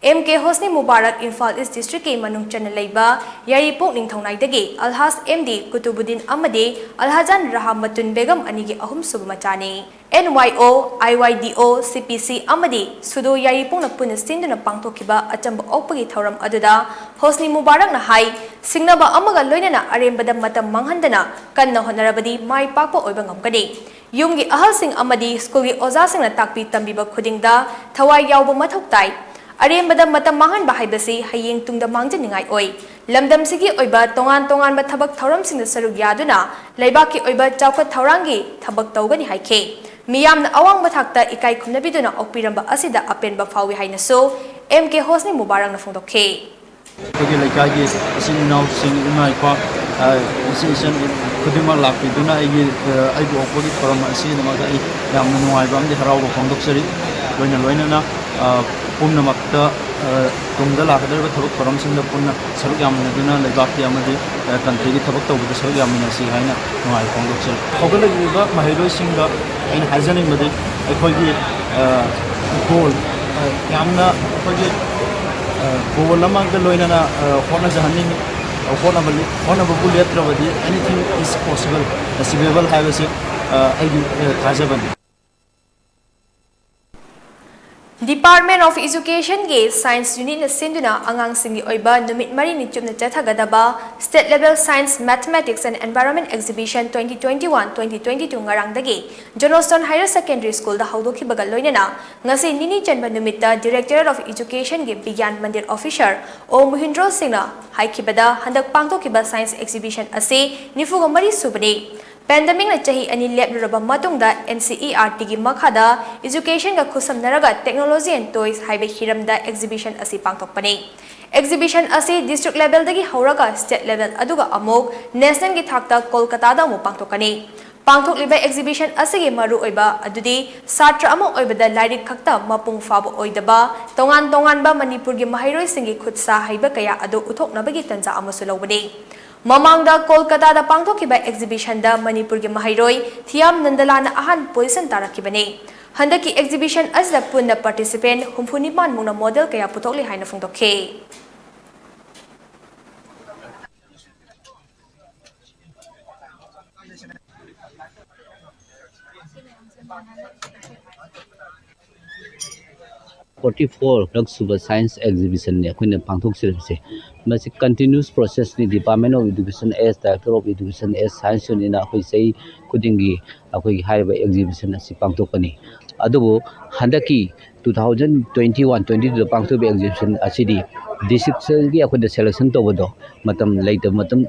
M K Hosni Mubarak Imphal East Districtꯀꯤ ꯃꯅꯨꯡ ꯆꯟꯅ ꯂꯩꯕ ꯌꯥꯏꯔꯤꯄꯣꯛ ꯅꯤꯡꯊꯧꯅꯥꯏꯗꯒꯤ ꯑꯜꯍꯥꯖ M D ꯀꯨꯇꯨꯕꯨꯗꯤꯟ ꯑꯃꯗꯤ ꯑꯜꯍꯥꯖꯥꯟ ꯔꯍꯥ ꯃꯇꯨꯟ ꯕꯦꯒꯝ ꯑꯅꯤꯒꯤ ꯑꯍꯨꯝꯁꯨꯕ ꯃꯆꯥꯅꯤ꯫ NYO, IYDO, CPC ꯑꯃꯗꯤ ꯁꯨꯗꯣ ꯌꯥꯏꯔꯤꯄꯣꯛꯅ ꯄꯨꯟꯅ ꯁꯤꯟꯗꯨꯅ ꯄꯥꯡꯊꯣꯛꯈꯤꯕ ꯑꯆꯝꯕ ꯑꯣꯛꯄꯒꯤ ꯊꯧꯔꯝ ꯑꯗꯨꯗ ꯍꯣꯁꯅꯤ ꯃꯨꯕꯥꯔꯛꯅ ꯍꯥꯏ, ꯁꯤꯡꯅꯕ ꯑꯃꯒ ꯂꯣꯏꯅꯅ ꯑꯔꯦꯝꯕꯗ ꯃꯇꯝ ꯃꯥꯡꯍꯟꯗꯅ ꯀꯟꯅ ꯍꯣꯠꯅꯔꯕꯗꯤ ꯃꯥꯏ ꯄꯥꯛꯄ ꯑꯣꯏꯕ ꯉꯝꯒꯅꯤ꯫ ꯌꯨꯝꯒꯤ ꯑꯍꯜꯁꯤꯡ ꯑꯃꯗꯤ ꯁ꯭ꯀꯨꯜꯒꯤ ꯑꯣꯖꯥꯁꯤꯡꯅ ꯇꯥꯛꯄꯤ ꯇꯝꯕꯤꯕ ꯈꯨꯗꯤꯡꯗ ꯊꯋꯥꯏ ꯌꯥꯎꯕ ꯃꯊꯧ ꯇꯥꯏ꯫ ꯑꯔꯦꯝꯕꯗ ꯃꯇꯝ ꯃꯥꯡꯍꯟꯕ ꯍꯥꯏꯕꯁꯤ ꯍꯌꯦꯡ ꯇꯨꯡꯗ ꯃꯥꯡꯖꯅꯤꯡꯉꯥꯏ ꯑꯣꯏ꯫ ꯂꯝꯗꯝꯁꯤꯒꯤ ꯑꯣꯏꯕ ꯇꯣꯉꯥꯟ ꯇꯣꯉꯥꯟꯕ ꯊꯕꯛ ꯊꯧꯔꯝꯁꯤꯡꯗ ꯁꯔꯨꯛ ꯌꯥꯗꯨꯅ ꯂꯩꯕꯥꯛꯀꯤ ꯑꯣꯏꯕ ꯆꯥꯎꯈꯠ ꯊꯧꯔꯥꯡꯒꯤ ꯊꯕꯛ ꯇꯧꯒꯅꯤ ꯍꯥꯏꯈꯤ꯫ ꯃꯤꯌꯥꯝꯅ ꯑꯋꯥꯡꯕ ꯊꯥꯛꯇ ꯏꯀꯥꯏ ꯈꯨꯝꯅꯕꯤꯗꯨꯅ ꯑꯣꯛꯄꯤꯔꯝꯕ ꯑꯁꯤꯗ ꯑꯄꯦꯟꯕ ꯐꯥꯎꯏ ꯍꯥꯏꯅꯁꯨ M K ꯍꯣꯁꯅꯤ ꯃꯨꯕꯥꯔꯛꯅ ꯐꯣꯡꯗꯣꯛꯈꯤ꯫ ꯑꯩꯈꯣꯏꯒꯤ ꯂꯩꯀꯥꯏꯒꯤ ꯏꯆꯤꯟ ꯏꯅꯥꯎꯁꯤꯡ, ꯏꯃꯥ ꯏꯄꯥ, ꯑ, ꯏꯆꯦ ꯏꯆꯟ ꯈꯨꯗꯤꯡꯃꯛ ꯂꯥꯛꯄꯤꯗꯨꯅ ꯑꯩꯒꯤ, ꯑ, ꯑꯩꯕꯨ ꯑꯣꯛꯄꯒꯤ ꯊꯧꯔꯝ ꯑꯁꯤꯒꯤꯗꯃꯛꯇ ꯑꯩ ꯌꯥꯝꯅ ꯅꯨꯡꯉꯥꯏꯕ ꯑꯃꯗꯤ ꯍꯔꯥꯎꯕ ꯐꯣꯡꯗꯣꯛꯆꯔꯤ꯫ ꯂꯣꯏꯅ ꯂꯣꯏꯅꯅ, ꯑ, ꯄꯨꯝꯅꯃꯛꯇ, ꯑ, ꯇꯨꯡꯗ ꯂꯥꯛꯀꯗꯧꯔꯤꯕ ꯊꯕꯛ ꯊꯧꯔꯝꯁꯤꯡꯗ ꯄꯨꯟꯅ ꯁꯔꯨꯛ ꯌꯥꯃꯤꯟꯅꯗꯨꯅ ꯂꯩꯕꯥꯛꯀꯤ ꯑꯃꯗꯤ, ꯑ, countryꯒꯤ ꯊꯕꯛ ꯇꯧꯕꯗ ꯁꯔꯨꯛ ꯌꯥꯃꯤꯟꯅꯁꯤ ꯍꯥꯏꯅ ꯅꯨꯡꯉꯥꯏꯕ ꯐꯣꯡꯗꯣꯛꯆꯔꯤ꯫ ꯍꯧꯒꯠꯂꯛꯂꯤꯕ ꯃꯍꯩꯔꯣꯏꯁꯤꯡꯗ ꯑꯩꯅ ꯍꯥꯏꯖꯅꯤꯡꯕꯗꯤ ꯑꯩꯈꯣꯏꯒꯤ, ꯑ, goal, ꯑ, ꯌꯥꯝꯅ ꯑꯩꯈꯣꯏꯒꯤ, ꯑ, goal ꯑꯃꯒ ꯂꯣꯏꯅꯅ, ꯑ, ꯍꯣꯠꯅꯖꯍꯟꯅꯤꯡꯉꯤ꯫ ꯍꯣꯠꯅꯕ, ꯍꯣꯠꯅꯕꯕꯨ ꯂꯦꯞꯇ꯭ꯔꯕꯗꯤ anything is possible, achievable ꯍꯥꯏꯕꯁꯤ, ꯑ, ꯑꯩꯒꯤ, ꯑ, ꯊꯥꯖꯕꯅꯤ꯫ Department of Educationꯒꯤ Science Unitꯅ ꯁꯤꯟꯗꯨꯅ ꯑꯉꯥꯡꯁꯤꯡꯒꯤ ꯑꯣꯏꯕ ꯅꯨꯃꯤꯠ ꯃꯔꯤꯅꯤ ꯆꯨꯞꯅ ꯆꯠꯊꯒꯗꯕ State Level Science, Mathematics and Environment Exhibition twenty twenty-one, twenty twenty-two ꯉꯔꯥꯡꯗꯒꯤ Johnston Higher Secondary Schoolꯗ ꯍꯧꯗꯣꯛꯈꯤꯕꯒ ꯂꯣꯏꯅꯅ ꯉꯁꯤ ꯅꯤꯅꯤ ꯆꯟꯕ ꯅꯨꯃꯤꯠꯇ Directorate of Educationꯒꯤ ꯕꯤꯒ꯭ꯌꯥꯟ Mandir officer O ꯃꯣꯍꯤꯟꯗ꯭ꯔꯣ ꯁꯤꯡꯅ ꯍꯥꯏꯈꯤꯕꯗ, ꯍꯟꯗꯛ ꯄꯥꯡꯊꯣꯛꯈꯤꯕ Science Exhibition ꯑꯁꯤ ꯅꯤꯐꯨꯒ ꯃꯔꯤ ꯁꯨꯕꯅꯤ꯫ Pandemicꯅ ꯆꯍꯤ ꯑꯅꯤ ꯂꯦꯞꯂꯨꯔꯕ ꯃꯇꯨꯡꯗ NCERTꯒꯤ ꯃꯈꯥꯗ Educationꯒ ꯈꯨꯠꯁꯝꯅꯔꯒ Technology and Toys ꯍꯥꯏꯕ ꯍꯤꯔꯝꯗ exhibition ꯑꯁꯤ ꯄꯥꯡꯊꯣꯛꯄꯅꯤ꯫ Exhibition ꯑꯁꯤ district levelꯗꯒꯤ ꯍꯧꯔꯒ state level ꯑꯗꯨꯒ ꯑꯃꯨꯛ nationalꯒꯤ ꯊꯥꯛꯇ ꯀꯣꯜꯀꯇꯥꯗ ꯑꯃꯨꯛ ꯄꯥꯡꯊꯣꯛꯀꯅꯤ꯫ ꯄꯥꯡꯊꯣꯛꯂꯤꯕ exhibition ꯑꯁꯤꯒꯤ ꯃꯔꯨꯑꯣꯏꯕ ꯑꯗꯨꯗꯤ ꯁꯥꯇ꯭ꯔ ꯑꯃ ꯑꯣꯏꯕꯗ ꯂꯥꯏꯔꯤꯛ ꯈꯛꯇ ꯃꯄꯨꯡ ꯐꯥꯕ ꯑꯣꯏꯗꯕ ꯇꯣꯉꯥꯟ ꯇꯣꯉꯥꯟꯕ ꯃꯅꯤꯄꯨꯔꯒꯤ ꯃꯍꯩꯔꯣꯏꯁꯤꯡꯒꯤ ꯈꯨꯠ ꯁꯥ ꯍꯩꯕ ꯀꯌꯥ ꯑꯗꯨ ꯎꯠꯊꯣꯛꯅꯕꯒꯤ ꯇꯥꯟꯖꯥ ꯑꯃꯁꯨ ꯂꯧꯕꯅꯤ꯫ ꯃꯃꯥꯡꯗ ꯀꯣꯜꯀꯇꯥꯗ ꯄꯥꯡꯊꯣꯛꯈꯤꯕ exhibitionꯗ ꯃꯅꯤꯄꯨꯔꯒꯤ ꯃꯍꯩꯔꯣꯏ ꯊꯤꯌꯥꯝ ꯅꯟꯗꯂꯥꯅ ꯑꯍꯥꯟꯕ position ꯇꯥꯔꯛꯈꯤꯕꯅꯤ꯫ ꯍꯟꯗꯛꯀꯤ exhibition ꯑꯁꯤꯗ ꯄꯨꯟꯅ participant ꯍꯨꯝꯐꯨ ꯅꯤꯄꯥꯟ ꯃꯨꯛꯅ model ꯀꯌꯥ ꯄꯨꯊꯣꯛꯂꯤ ꯍꯥꯏꯅ ꯐꯣꯡꯗꯣꯛꯈꯤ꯫ Forty four ꯂꯛ ꯁꯨꯕ science exhibitionꯅꯤ ꯑꯩꯈꯣꯏꯅ ꯄꯥꯡꯊꯣꯛꯆꯔꯤꯕꯁꯦ꯫ ꯃꯁꯤ continuous processꯅꯤ꯫ Department of Education as Director of Education as Science Unitꯅ ꯑꯩꯈꯣꯏ ꯆꯍꯤ ꯈꯨꯗꯤꯡꯒꯤ ꯑꯩꯈꯣꯏꯒꯤ ꯍꯥꯏꯔꯤꯕ exhibition ꯑꯁꯤ ꯄꯥꯡꯊꯣꯛꯄꯅꯤ꯫ ꯑꯗꯨꯕꯨ ꯍꯟꯗꯛꯀꯤ two thousand twenty one twenty twoꯗ ꯄꯥꯡꯊꯣꯛꯄ exhibition ꯑꯁꯤꯗꯤ districtꯀꯤ ꯑꯩꯈꯣꯏꯗ selection ꯇꯧꯕꯗꯣ ꯃꯇꯝ ꯂꯩꯇꯕ ꯃꯇꯝ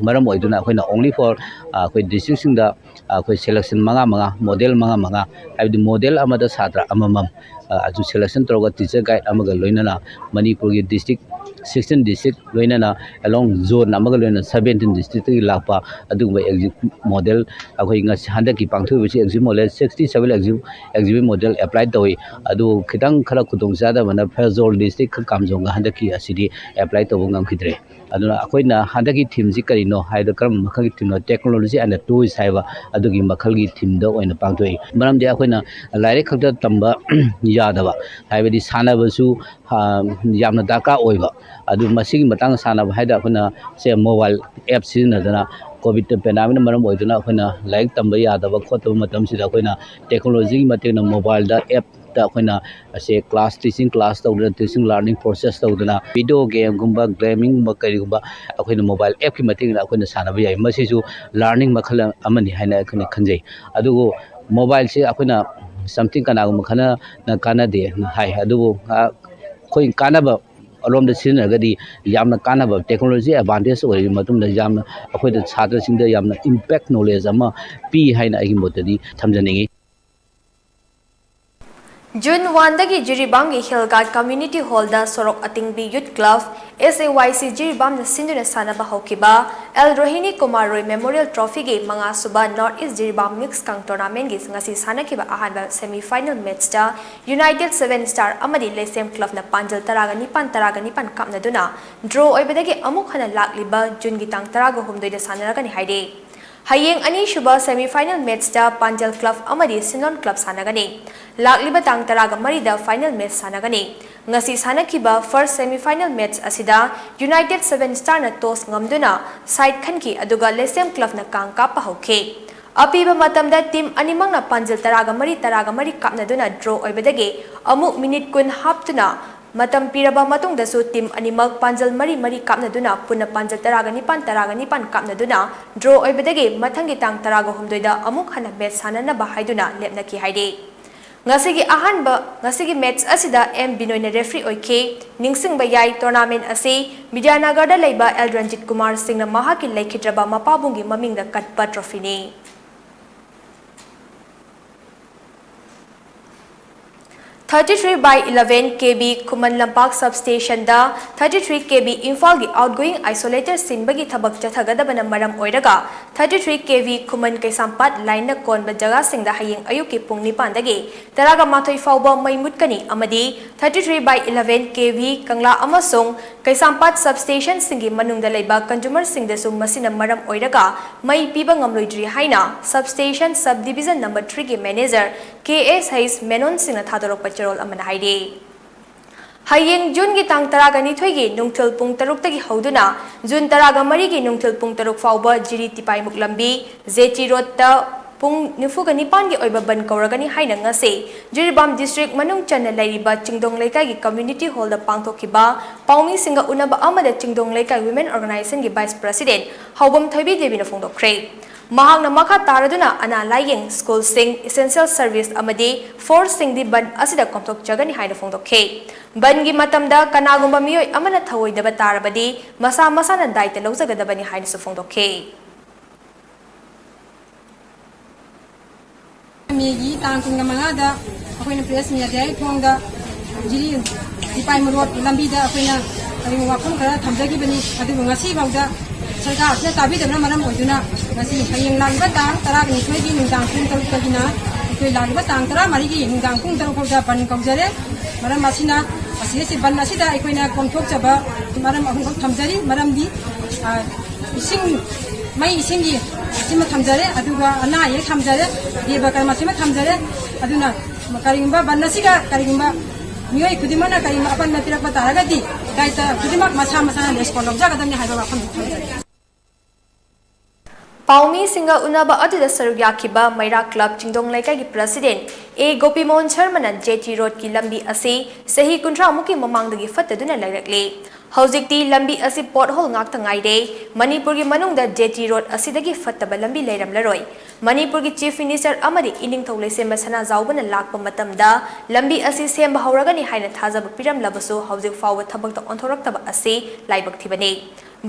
ꯃꯔꯝ ꯑꯣꯏꯗꯨꯅ ꯑꯩꯈꯣꯏꯅ only for, ꯑ, ꯑꯩꯈꯣꯏ districtꯁꯤꯡꯗ, ꯑ, ꯑꯩꯈꯣꯏ selection ꯃꯉꯥ ꯃꯉꯥ, model ꯃꯉꯥ ꯃꯉꯥ, ꯍꯥꯏꯕꯗꯤ model ꯑꯃꯗ ꯁꯥꯇ꯭ꯔ ꯑꯃꯃꯝ, ꯑ, ꯑꯗꯨ selection ꯇꯧꯔꯒ teacher guide ꯑꯃꯒ ꯂꯣꯏꯅꯅ ꯃꯅꯤꯄꯨꯔꯒꯤ district sixteen district ꯂꯣꯏꯅꯅ along zone ꯑꯃꯒ ꯂꯣꯏꯅꯅ seventeen districtꯇꯒꯤ ꯂꯥꯛꯄ ꯑꯗꯨꯒꯨꯝꯕ exhibit model ꯑꯩꯈꯣꯏ ꯉꯁꯤ ꯍꯟꯗꯛꯀꯤ ꯄꯥꯡꯊꯣꯛꯏꯕꯁꯤ exhibit model sixty seven exhibit, exhibit model apply ꯇꯧꯏ꯫ ꯑꯗꯨ ꯈꯤꯇꯪ ꯈꯔ ꯈꯨꯗꯣꯡꯆꯥꯗꯕꯅ ꯐꯦꯔꯖꯣꯜ district ꯀ ꯀꯥꯝꯖꯣꯡꯒ ꯍꯟꯗꯛꯀꯤ ꯑꯁꯤꯗꯤ apply ꯇꯧꯕ ꯉꯝꯈꯤꯗ꯭ꯔꯦ꯫ ꯑꯗꯨꯅ ꯑꯩꯈꯣꯏꯅ ꯍꯟꯗꯛꯀꯤ themeꯁꯤ ꯀꯔꯤꯅꯣ ꯍꯥꯏꯕꯗ ꯀꯔꯝꯕ ꯃꯈꯜꯒꯤ themeꯅꯣ, Technology and Toys ꯍꯥꯏꯕ ꯑꯗꯨꯒꯤ ꯃꯈꯜꯒꯤ themeꯗ ꯑꯣꯏꯅ ꯄꯥꯡꯊꯣꯛꯏ꯫ ꯃꯔꯝꯗꯤ ꯑꯩꯈꯣꯏꯅ ꯂꯥꯏꯔꯤꯛ ꯈꯛꯇ ꯇꯝꯕ ꯌꯥꯗꯕ, ꯍꯥꯏꯕꯗꯤ ꯁꯥꯟꯅꯕꯁꯨ, ꯑ, ꯌꯥꯝꯅ ꯗꯔꯀꯥꯔ ꯑꯣꯏꯕ꯫ ꯑꯗꯨ ꯃꯁꯤꯒꯤ ꯃꯇꯥꯡꯗ ꯁꯥꯟꯅꯕ ꯍꯥꯏꯗ ꯑꯩꯈꯣꯏꯅ ꯁꯦ mobile app ꯁꯤꯖꯤꯟꯅꯗꯅ COVID pandemicꯅ ꯃꯔꯝ ꯑꯣꯏꯗꯨꯅ ꯑꯩꯈꯣꯏꯅ ꯂꯥꯏꯔꯤꯛ ꯇꯝꯕ ꯌꯥꯗꯕ ꯈꯣꯠꯇꯕ ꯃꯇꯝꯁꯤꯗ ꯑꯩꯈꯣꯏꯅ technologyꯒꯤ ꯃꯇꯦꯡꯅ mobileꯗ appꯇ ꯑꯩꯈꯣꯏꯅ ꯑꯁꯦ class teaching class ꯇꯧꯗꯅ, teaching learning process ꯇꯧꯗꯅ, video gameꯒꯨꯝꯕ, gamingꯒꯨꯝꯕ ꯀꯔꯤꯒꯨꯝꯕ ꯑꯩꯈꯣꯏꯅ mobile appꯀꯤ ꯃꯇꯦꯡꯅ ꯑꯩꯈꯣꯏꯅ ꯁꯥꯟꯅꯕ ꯌꯥꯏ꯫ ꯃꯁꯤꯁꯨ learning ꯃꯈꯜ ꯑꯃꯅꯤ ꯍꯥꯏꯅ ꯑꯩꯈꯣꯏꯅ ꯈꯟꯖꯩ꯫ ꯑꯗꯨꯕꯨ mobileꯁꯦ ꯑꯩꯈꯣꯏꯅ something ꯀꯅꯥꯒꯨꯝꯕ ꯈꯔꯅ ꯀꯥꯟꯅꯗꯦ ꯍꯥꯏ, ꯑꯗꯨꯕꯨ, ꯑ, ꯑꯩꯈꯣꯏ ꯀꯥꯟꯅꯕ ꯑꯔꯣꯝꯗ ꯁꯤꯖꯤꯟꯅꯔꯒꯗꯤ ꯌꯥꯝꯅ ꯀꯥꯟꯅꯕ, technology advantage ꯑꯣꯏꯔꯕ ꯃꯇꯨꯡꯗ ꯌꯥꯝꯅ ꯑꯩꯈꯣꯏꯗ ꯁꯥꯇ꯭ꯔꯁꯤꯡꯗ ꯌꯥꯝꯅ impact knowledge ꯑꯃ ꯄꯤ ꯍꯥꯏꯅ ꯑꯩꯒꯤ ꯃꯣꯠꯇꯗꯤ ꯊꯝꯖꯅꯤꯡꯉꯤ꯫ ꯖꯨꯟ ꯋꯥꯟꯗꯒꯤ ꯖꯤꯔꯤꯕꯥꯝꯒꯤ ꯍꯤꯜ ꯒꯥꯔꯗ ꯀꯝꯃ꯭ꯌꯨꯅꯤꯇꯤ ꯍꯣꯜꯗ ꯁꯣꯔꯣꯛ ꯑꯇꯤꯡꯕꯤ ꯌꯨꯠ ꯀ꯭ꯂꯕ, ꯑꯦꯁ ꯑꯦ ꯋꯥꯏ ꯁꯤ ꯖꯤꯔꯤꯕꯥꯝꯅ ꯁꯤꯟꯗꯨꯅ ꯁꯥꯟꯅꯕ ꯍꯧꯈꯤꯕ ꯑꯦꯜ ꯔꯣꯍꯤꯅꯤ ꯀꯨꯃꯥꯔ ꯔꯣꯏ ꯃꯦꯃꯣꯔꯤꯌꯦꯜ ꯇ꯭ꯔꯣꯐꯤꯒꯤ ꯃꯉꯥꯁꯨꯕ ꯅꯣꯔꯠ ꯏꯁ ꯖꯤꯔꯤꯕꯥꯝ ꯃꯤꯛꯁ ꯀꯥꯡ ꯇꯣꯔꯅꯥꯃꯦꯟꯒꯤ ꯉꯁꯤ ꯁꯥꯟꯅꯈꯤꯕ ꯑꯍꯥꯟꯕ ꯁꯦꯃꯤ ꯐꯥꯏꯅꯦꯜ ꯃꯦꯠꯁꯇ ꯌꯨꯅꯥꯏꯇꯦꯗ ꯁꯚꯦꯟ ꯁ꯭ꯇꯥꯔ ꯑꯃꯗꯤ ꯂꯩꯁꯦꯝ ꯀ꯭ꯂꯕꯅ ꯄꯥꯟꯖꯜ ꯇꯔꯥꯒ ꯅꯤꯄꯥꯟ, ꯇꯔꯥꯒ ꯅꯤꯄꯥꯟ ꯀꯥꯞꯅꯗꯨꯅ ꯗ꯭ꯔꯣ ꯑꯣꯏꯕꯗꯒꯤ ꯑꯃꯨꯛ ꯍꯟꯅ ꯂꯥꯛꯂꯤꯕ ꯖꯨꯟꯒꯤ ꯇꯥꯡ ꯇꯔꯥꯒ ꯍꯨꯝꯗꯣꯏꯗ ꯁꯥꯟꯅꯔꯒꯅꯤ ꯍꯥꯏꯔꯤ꯫ ꯍꯌꯦꯡ ꯑꯅꯤꯁꯨꯕ ꯁꯦꯃꯤ ꯐꯥꯏꯅꯦꯜ ꯃꯦꯠꯁꯇ ꯄꯥꯟꯖꯜ ꯀ꯭ꯂꯕ ꯑꯃꯗꯤ ꯁꯤꯅꯣꯟ ꯀ꯭ꯂꯕ ꯁꯥꯟꯅꯒꯅꯤ꯫ ꯂꯥꯛꯂꯤꯕ ꯇꯥꯡ ꯇꯔꯥꯒ ꯃꯔꯤꯗ ꯐꯥꯏꯅꯦꯜ ꯃꯦꯠꯁ ꯁꯥꯟꯅꯒꯅꯤ꯫ ꯉꯁꯤ ꯁꯥꯟꯅꯈꯤꯕ ꯐꯥꯔꯁ ꯁꯦꯃꯤ ꯐꯥꯏꯅꯦꯜ ꯃꯦꯠꯁ ꯑꯁꯤꯗ ꯌꯨꯅꯥꯏꯇꯦꯗ ꯁꯚꯦꯟ ꯁ꯭ꯇꯥꯔꯅ ꯇꯣꯁ ꯉꯝꯗꯨꯅ ꯁꯥꯏꯗ ꯈꯟꯈꯤ, ꯑꯗꯨꯒ ꯂꯩꯁꯦꯝ ꯀ꯭ꯂꯕꯅ ꯀꯥꯡ ꯀꯥꯞꯄ ꯍꯧꯈꯤ꯫ ꯑꯄꯤꯕ ꯃꯇꯝꯗ ꯇꯤꯝ ꯑꯅꯤꯃꯛꯅ ꯄꯥꯟꯖꯜ ꯇꯔꯥꯒ ꯃꯔꯤ, ꯇꯔꯥꯒ ꯃꯔꯤ ꯀꯥꯞꯅꯗꯨꯅ ꯗ꯭ꯔꯣ ꯑꯣꯏꯕꯗꯒꯤ ꯑꯃꯨꯛ ꯃꯤꯅꯤꯠ ꯀꯨꯟ ꯍꯥꯞꯇꯨꯅ ꯃꯇꯝ ꯄꯤꯔꯕ ꯃꯇꯨꯡꯗꯁꯨ ꯇꯤꯝ ꯑꯅꯤꯃꯛ ꯄꯥꯟꯖꯜ ꯃꯔꯤ ꯃꯔꯤ ꯀꯥꯞꯅꯗꯨꯅ ꯄꯨꯟꯅ ꯄꯥꯟꯖꯜ ꯇꯔꯥꯒ ꯅꯤꯄꯥꯟ, ꯇꯔꯥꯒ ꯅꯤꯄꯥꯟ ꯀꯥꯞꯅꯗꯨꯅ ꯗ꯭ꯔꯣ ꯑꯣꯏꯕꯗꯒꯤ ꯃꯊꯪꯒꯤ ꯇꯥꯡ ꯇꯔꯥꯒ ꯍꯨꯝꯗꯣꯏꯗ ꯑꯃꯨꯛ ꯍꯟꯅ ꯃꯦꯠꯁ ꯁꯥꯟꯅꯅꯕ ꯍꯥꯏꯗꯨꯅ ꯂꯦꯞꯅꯈꯤ ꯍꯥꯏꯔꯤ꯫ ꯉꯁꯤꯒꯤ ꯑꯍꯥꯟꯕ, ꯉꯁꯤꯒꯤ ꯃꯦꯠꯁ ꯑꯁꯤꯗ ꯑꯦꯝ ꯕꯤꯅꯣꯏꯅ ꯔꯦꯐ꯭ꯔꯤ ꯑꯣꯏꯈꯤ꯫ ꯅꯤꯡꯁꯤꯡꯕ ꯌꯥꯏ, ꯇꯣꯔꯅꯥꯃꯦꯟ ꯑꯁꯤ ꯕꯤꯗ꯭ꯌꯥꯅꯒꯔꯗ ꯂꯩꯕ ꯑꯦꯜ ꯔꯟꯖꯤꯠ ꯀꯨꯃꯥꯔ ꯁꯤꯡꯅ ꯃꯍꯥꯛꯀꯤ ꯂꯩꯈꯤꯗ꯭ꯔꯕ ꯃꯄꯥꯕꯨꯡꯒꯤ ꯃꯃꯤꯡꯗ ꯀꯠꯄ ꯇ꯭ꯔꯣꯐꯤꯅꯤ꯫ Thirty three by eleven K V Khuman Lampak sub ꯁ꯭ꯇꯦꯁꯟꯗ thirty three K V ꯏꯝꯐꯥꯜꯒꯤ outgoing isolator ꯁꯤꯟꯕꯒꯤ ꯊꯕꯛ ꯆꯠꯊꯒꯗꯕꯅ ꯃꯔꯝ ꯑꯣꯏꯔꯒ, thirty three K V ꯈꯨꯃꯟ ꯀꯩꯁꯥꯝꯄꯥꯠ ꯂꯥꯏꯟꯅ ꯀꯣꯟꯕ ꯖꯒꯥꯁꯤꯡꯗ ꯍꯌꯦꯡ ꯑꯌꯨꯛꯀꯤ ꯄꯨꯡ ꯅꯤꯄꯥꯟꯗꯒꯤ ꯇꯔꯥꯒ ꯃꯥꯊꯣꯏ ꯐꯥꯎꯕ ꯃꯩ ꯃꯨꯠꯀꯅꯤ ꯑꯃꯗꯤ thirty three by eleven K V ꯀꯪꯂꯥ ꯑꯃꯁꯨꯡ ꯀꯩꯁꯥꯝꯄꯥꯠ ꯁꯕ ꯁ꯭ꯇꯦꯁꯟꯁꯤꯡꯒꯤ ꯃꯅꯨꯡꯗ ꯂꯩꯕ ꯀꯟꯖꯨꯃꯔꯁꯤꯡꯗꯁꯨ ꯃꯁꯤꯅ ꯃꯔꯝ ꯑꯣꯏꯔꯒ ꯃꯩ ꯄꯤꯕ ꯉꯝꯂꯣꯏꯗ꯭ꯔꯤ ꯍꯥꯏꯅ sub station sub division number ꯊ꯭ꯔꯤꯒꯤ ꯃꯦꯅꯦꯖꯔ ꯀꯦ ꯑꯦꯁ ꯍꯩꯁ ꯃꯦꯅꯣꯟ ꯁꯤꯡꯅ ꯊꯥꯗꯣꯔꯛꯄ ꯆꯦꯔꯣꯜ ꯑꯃꯅ ꯍꯥꯏꯔꯤ꯫ ꯍꯌꯦꯡ ꯖꯨꯟꯒꯤ ꯇꯥꯡ ꯇꯔꯥꯒ ꯅꯤꯊꯣꯏꯒꯤ ꯅꯨꯡꯊꯤꯜ ꯄꯨꯡ ꯇꯔꯨꯛꯇꯒꯤ ꯍꯧꯗꯨꯅ ꯖꯨꯟ ꯇꯔꯥꯒ ꯃꯔꯤꯒꯤ ꯅꯨꯡꯊꯤꯜ ꯄꯨꯡ ꯇꯔꯨꯛ ꯐꯥꯎꯕ ꯖꯤꯔꯤ ꯇꯤꯄꯥꯏꯃꯨꯛ ꯂꯝꯕꯤ, ꯖꯦ ꯇꯤ ꯔꯣꯗꯇ ꯄꯨꯡ ꯅꯤꯐꯨꯒ ꯅꯤꯄꯥꯟꯒꯤ ꯑꯣꯏꯕ ꯕꯟ ꯀꯧꯔꯒꯅꯤ ꯍꯥꯏꯅ ꯉꯁꯤ ꯖꯤꯔꯤꯕꯥꯝ ꯗꯤꯁꯇ꯭ꯔꯤꯛ ꯃꯅꯨꯡ ꯆꯟꯅ ꯂꯩꯔꯤꯕ ꯆꯤꯡꯗꯣꯡ ꯂꯩꯀꯥꯏꯒꯤ ꯀꯝꯃ꯭ꯌꯨꯅꯤꯇꯤ ꯍꯣꯜꯗ ꯄꯥꯡꯊꯣꯛꯈꯤꯕ ꯄꯥꯎꯃꯤꯁꯤꯡꯒ ꯎꯅꯕ ꯑꯃꯗ ꯆꯤꯡꯗꯣꯡ ꯂꯩꯀꯥꯏ ꯋꯤꯃꯦꯟ ꯑꯣꯔꯒꯅꯥꯏꯖꯦꯁꯟꯒꯤ ꯚꯥꯏꯁ ꯄ꯭ꯔꯁꯤꯗꯦꯟ ꯍꯥꯎꯕꯝ ꯊꯣꯏꯕꯤ ꯗꯦꯕꯤꯅ ꯐꯣꯡꯗꯣꯛꯈ꯭ꯔꯦ꯫ ꯃꯍꯥꯛꯅ ꯃꯈꯥ ꯇꯥꯔꯗꯨꯅ ꯑꯅꯥ ꯂꯥꯏꯌꯦꯡ, ꯁ꯭ꯀꯨꯜꯁꯤꯡ, ꯏꯁꯦꯟꯁꯤꯌꯦꯜ ꯁꯔꯚꯤꯁ ꯑꯃꯗꯤ ꯐꯣꯔꯁꯁꯤꯡꯗꯤ ꯕꯟ ꯑꯁꯤꯗ ꯀꯣꯝꯊꯣꯛꯆꯒꯅꯤ ꯍꯥꯏꯅ ꯐꯣꯡꯗꯣꯛꯈꯤ꯫ ꯕꯟꯒꯤ ꯃꯇꯝꯗ ꯀꯅꯥꯒꯨꯝꯕ ꯃꯤꯑꯣꯏ ꯑꯃꯅ ꯊꯧꯑꯣꯏꯗꯕ ꯇꯥꯔꯕꯗꯤ ꯃꯁꯥ ꯃꯁꯥꯅ ꯗꯥꯏꯇ ꯂꯧꯖꯒꯗꯕꯅꯤ ꯍꯥꯏꯅꯁꯨ ꯐꯣꯡꯗꯣꯛꯈꯤ꯫ ꯒꯤ ꯇꯥꯡ ꯀꯨꯟꯒ ꯃꯉꯥꯗ ꯑꯩꯈꯣꯏꯅ ꯄ꯭ꯔꯦꯁ ꯃꯤꯗꯤꯌꯥꯒꯤ ꯊꯣꯡꯗ ꯖꯤꯔꯤ ꯇꯤꯄꯥꯏꯃꯨ ꯔꯣꯗ ꯂꯝꯕꯤꯗ ꯑꯩꯈꯣꯏꯅ ꯀꯔꯤꯒꯨꯝꯕ ꯋꯥꯐꯝ ꯈꯔ ꯊꯝꯖꯈꯤꯕꯅꯤ꯫ ꯑꯗꯨꯕꯨ ꯉꯁꯤꯐꯥꯎꯗ ꯁꯔꯀꯥꯔꯁꯤꯅ ꯇꯥꯕꯤꯗꯕꯅ ꯃꯔꯝ ꯑꯣꯏꯗꯨꯅ ꯉꯁꯤ ꯍꯌꯦꯡ ꯂꯥꯛꯂꯤꯕ ꯇꯥꯡ ꯇꯔꯥꯅꯤꯊꯣꯏꯒꯤ ꯅꯨꯡꯗꯥꯡ ꯄꯨꯡ ꯇꯔꯨꯛꯇꯒꯤꯅ ꯑꯩꯈꯣꯏ ꯂꯥꯛꯂꯤꯕ ꯇꯥꯡ ꯇꯔꯥꯃꯔꯤꯒꯤ ꯅꯨꯡꯗꯥꯡ ꯄꯨꯡ ꯇꯔꯨꯛ ꯐꯥꯎꯗ ꯕꯟ ꯀꯧꯖꯔꯦ꯫ ꯃꯔꯝ ꯑꯁꯤꯅ ꯑꯁꯤꯒꯤ ꯕꯟ ꯑꯁꯤꯗ ꯑꯩꯈꯣꯏꯅ ꯀꯣꯝꯊꯣꯛꯆꯕ ꯃꯔꯝ ꯑꯍꯨꯝꯈꯛ ꯊꯝꯖꯔꯤ꯫ ꯃꯔꯝꯗꯤ, ꯑ, ꯏꯁꯤꯡ, ꯃꯩ ꯏꯁꯤꯡꯒꯤ ꯁꯤꯃ ꯊꯝꯖꯔꯦ, ꯑꯗꯨꯒ ꯑꯅꯥ ꯑꯌꯦꯛ ꯊꯝꯖꯔꯦ, ꯗꯦꯕ ꯀꯔꯃ ꯁꯤꯃ ꯊꯝꯖꯔꯦ꯫ ꯑꯗꯨꯅ ꯀꯔꯤꯒꯨꯝꯕ ꯕꯟ ꯑꯁꯤꯒ ꯀꯔꯤꯒꯨꯝꯕ ꯃꯤꯑꯣꯏ ꯈꯨꯗꯤꯡꯃꯛꯅ ꯀꯔꯤꯒꯨꯝꯕ ꯑꯄꯟꯕ ꯄꯤꯔꯛꯄ ꯇꯥꯔꯒꯗꯤ ꯗꯥꯏꯇ ꯈꯨꯗꯤꯡꯃꯛ ꯃꯁꯥ ꯃꯁꯥꯅ ꯔꯦꯁꯄꯣꯟ ꯂꯧꯖꯒꯗꯕꯅꯤ ꯍꯥꯏꯕ ꯋꯥꯐꯝꯁꯤ ꯊꯝꯖꯔꯤ꯫ ꯄꯥꯎꯃꯤꯁꯤꯡꯒ ꯎꯅꯕ ꯑꯗꯨꯗ ꯁꯔꯨꯛ ꯌꯥꯈꯤꯕ ꯃꯩꯔꯥ ꯀ꯭ꯂꯕ ꯆꯤꯡꯗꯣꯡ ꯂꯩꯀꯥꯏꯒꯤ ꯄ꯭ꯔꯁꯤꯗꯦꯟ ꯑꯦ ꯒꯣꯄꯤꯃꯣꯍꯟ ꯁꯔꯃꯅ ꯖꯦ ꯇꯤ ꯔꯣꯗꯀꯤ ꯂꯝꯕꯤ ꯑꯁꯤ ꯆꯍꯤ ꯀꯨꯟꯊ꯭ꯔꯥꯃꯨꯛꯀꯤ ꯃꯃꯥꯡꯗꯒꯤ ꯐꯠꯇꯗꯨꯅ ꯂꯩꯔꯛꯂꯤ꯫ ꯍꯧꯖꯤꯛꯇꯤ ꯂꯝꯕꯤ ꯑꯁꯤ ꯄꯣꯠ ꯍꯣꯜ ꯉꯥꯛꯇ ꯉꯥꯏꯔꯦ꯫ ꯃꯅꯤꯄꯨꯔꯒꯤ ꯃꯅꯨꯡꯗ ꯖꯦ ꯇꯤ ꯔꯣꯗ ꯑꯁꯤꯗꯒꯤ ꯐꯠꯇꯕ ꯂꯝꯕꯤ ꯂꯩꯔꯝꯂꯔꯣꯏ꯫ ꯃꯅꯤꯄꯨꯔꯒꯤ ꯆꯤꯐ ꯃꯤꯅꯤꯁꯇꯔ ꯑꯃꯗꯤ ꯏꯅꯤꯡꯊꯧ ꯂꯩꯁꯦꯝꯕ ꯁꯅꯥꯖꯥꯎꯕꯅ ꯂꯥꯛꯄ ꯃꯇꯝꯗ ꯂꯝꯕꯤ ꯑꯁꯤ ꯁꯦꯝꯕ ꯍꯧꯔꯒꯅꯤ ꯍꯥꯏꯅ ꯊꯥꯖꯕ ꯄꯤꯔꯝꯂꯕꯁꯨ ꯍꯧꯖꯤꯛ ꯐꯥꯎꯕ ꯊꯕꯛꯇ ꯑꯣꯟꯊꯣꯔꯛꯇꯕ ꯑꯁꯤ ꯂꯥꯏꯕꯛ ꯊꯤꯕꯅꯤ꯫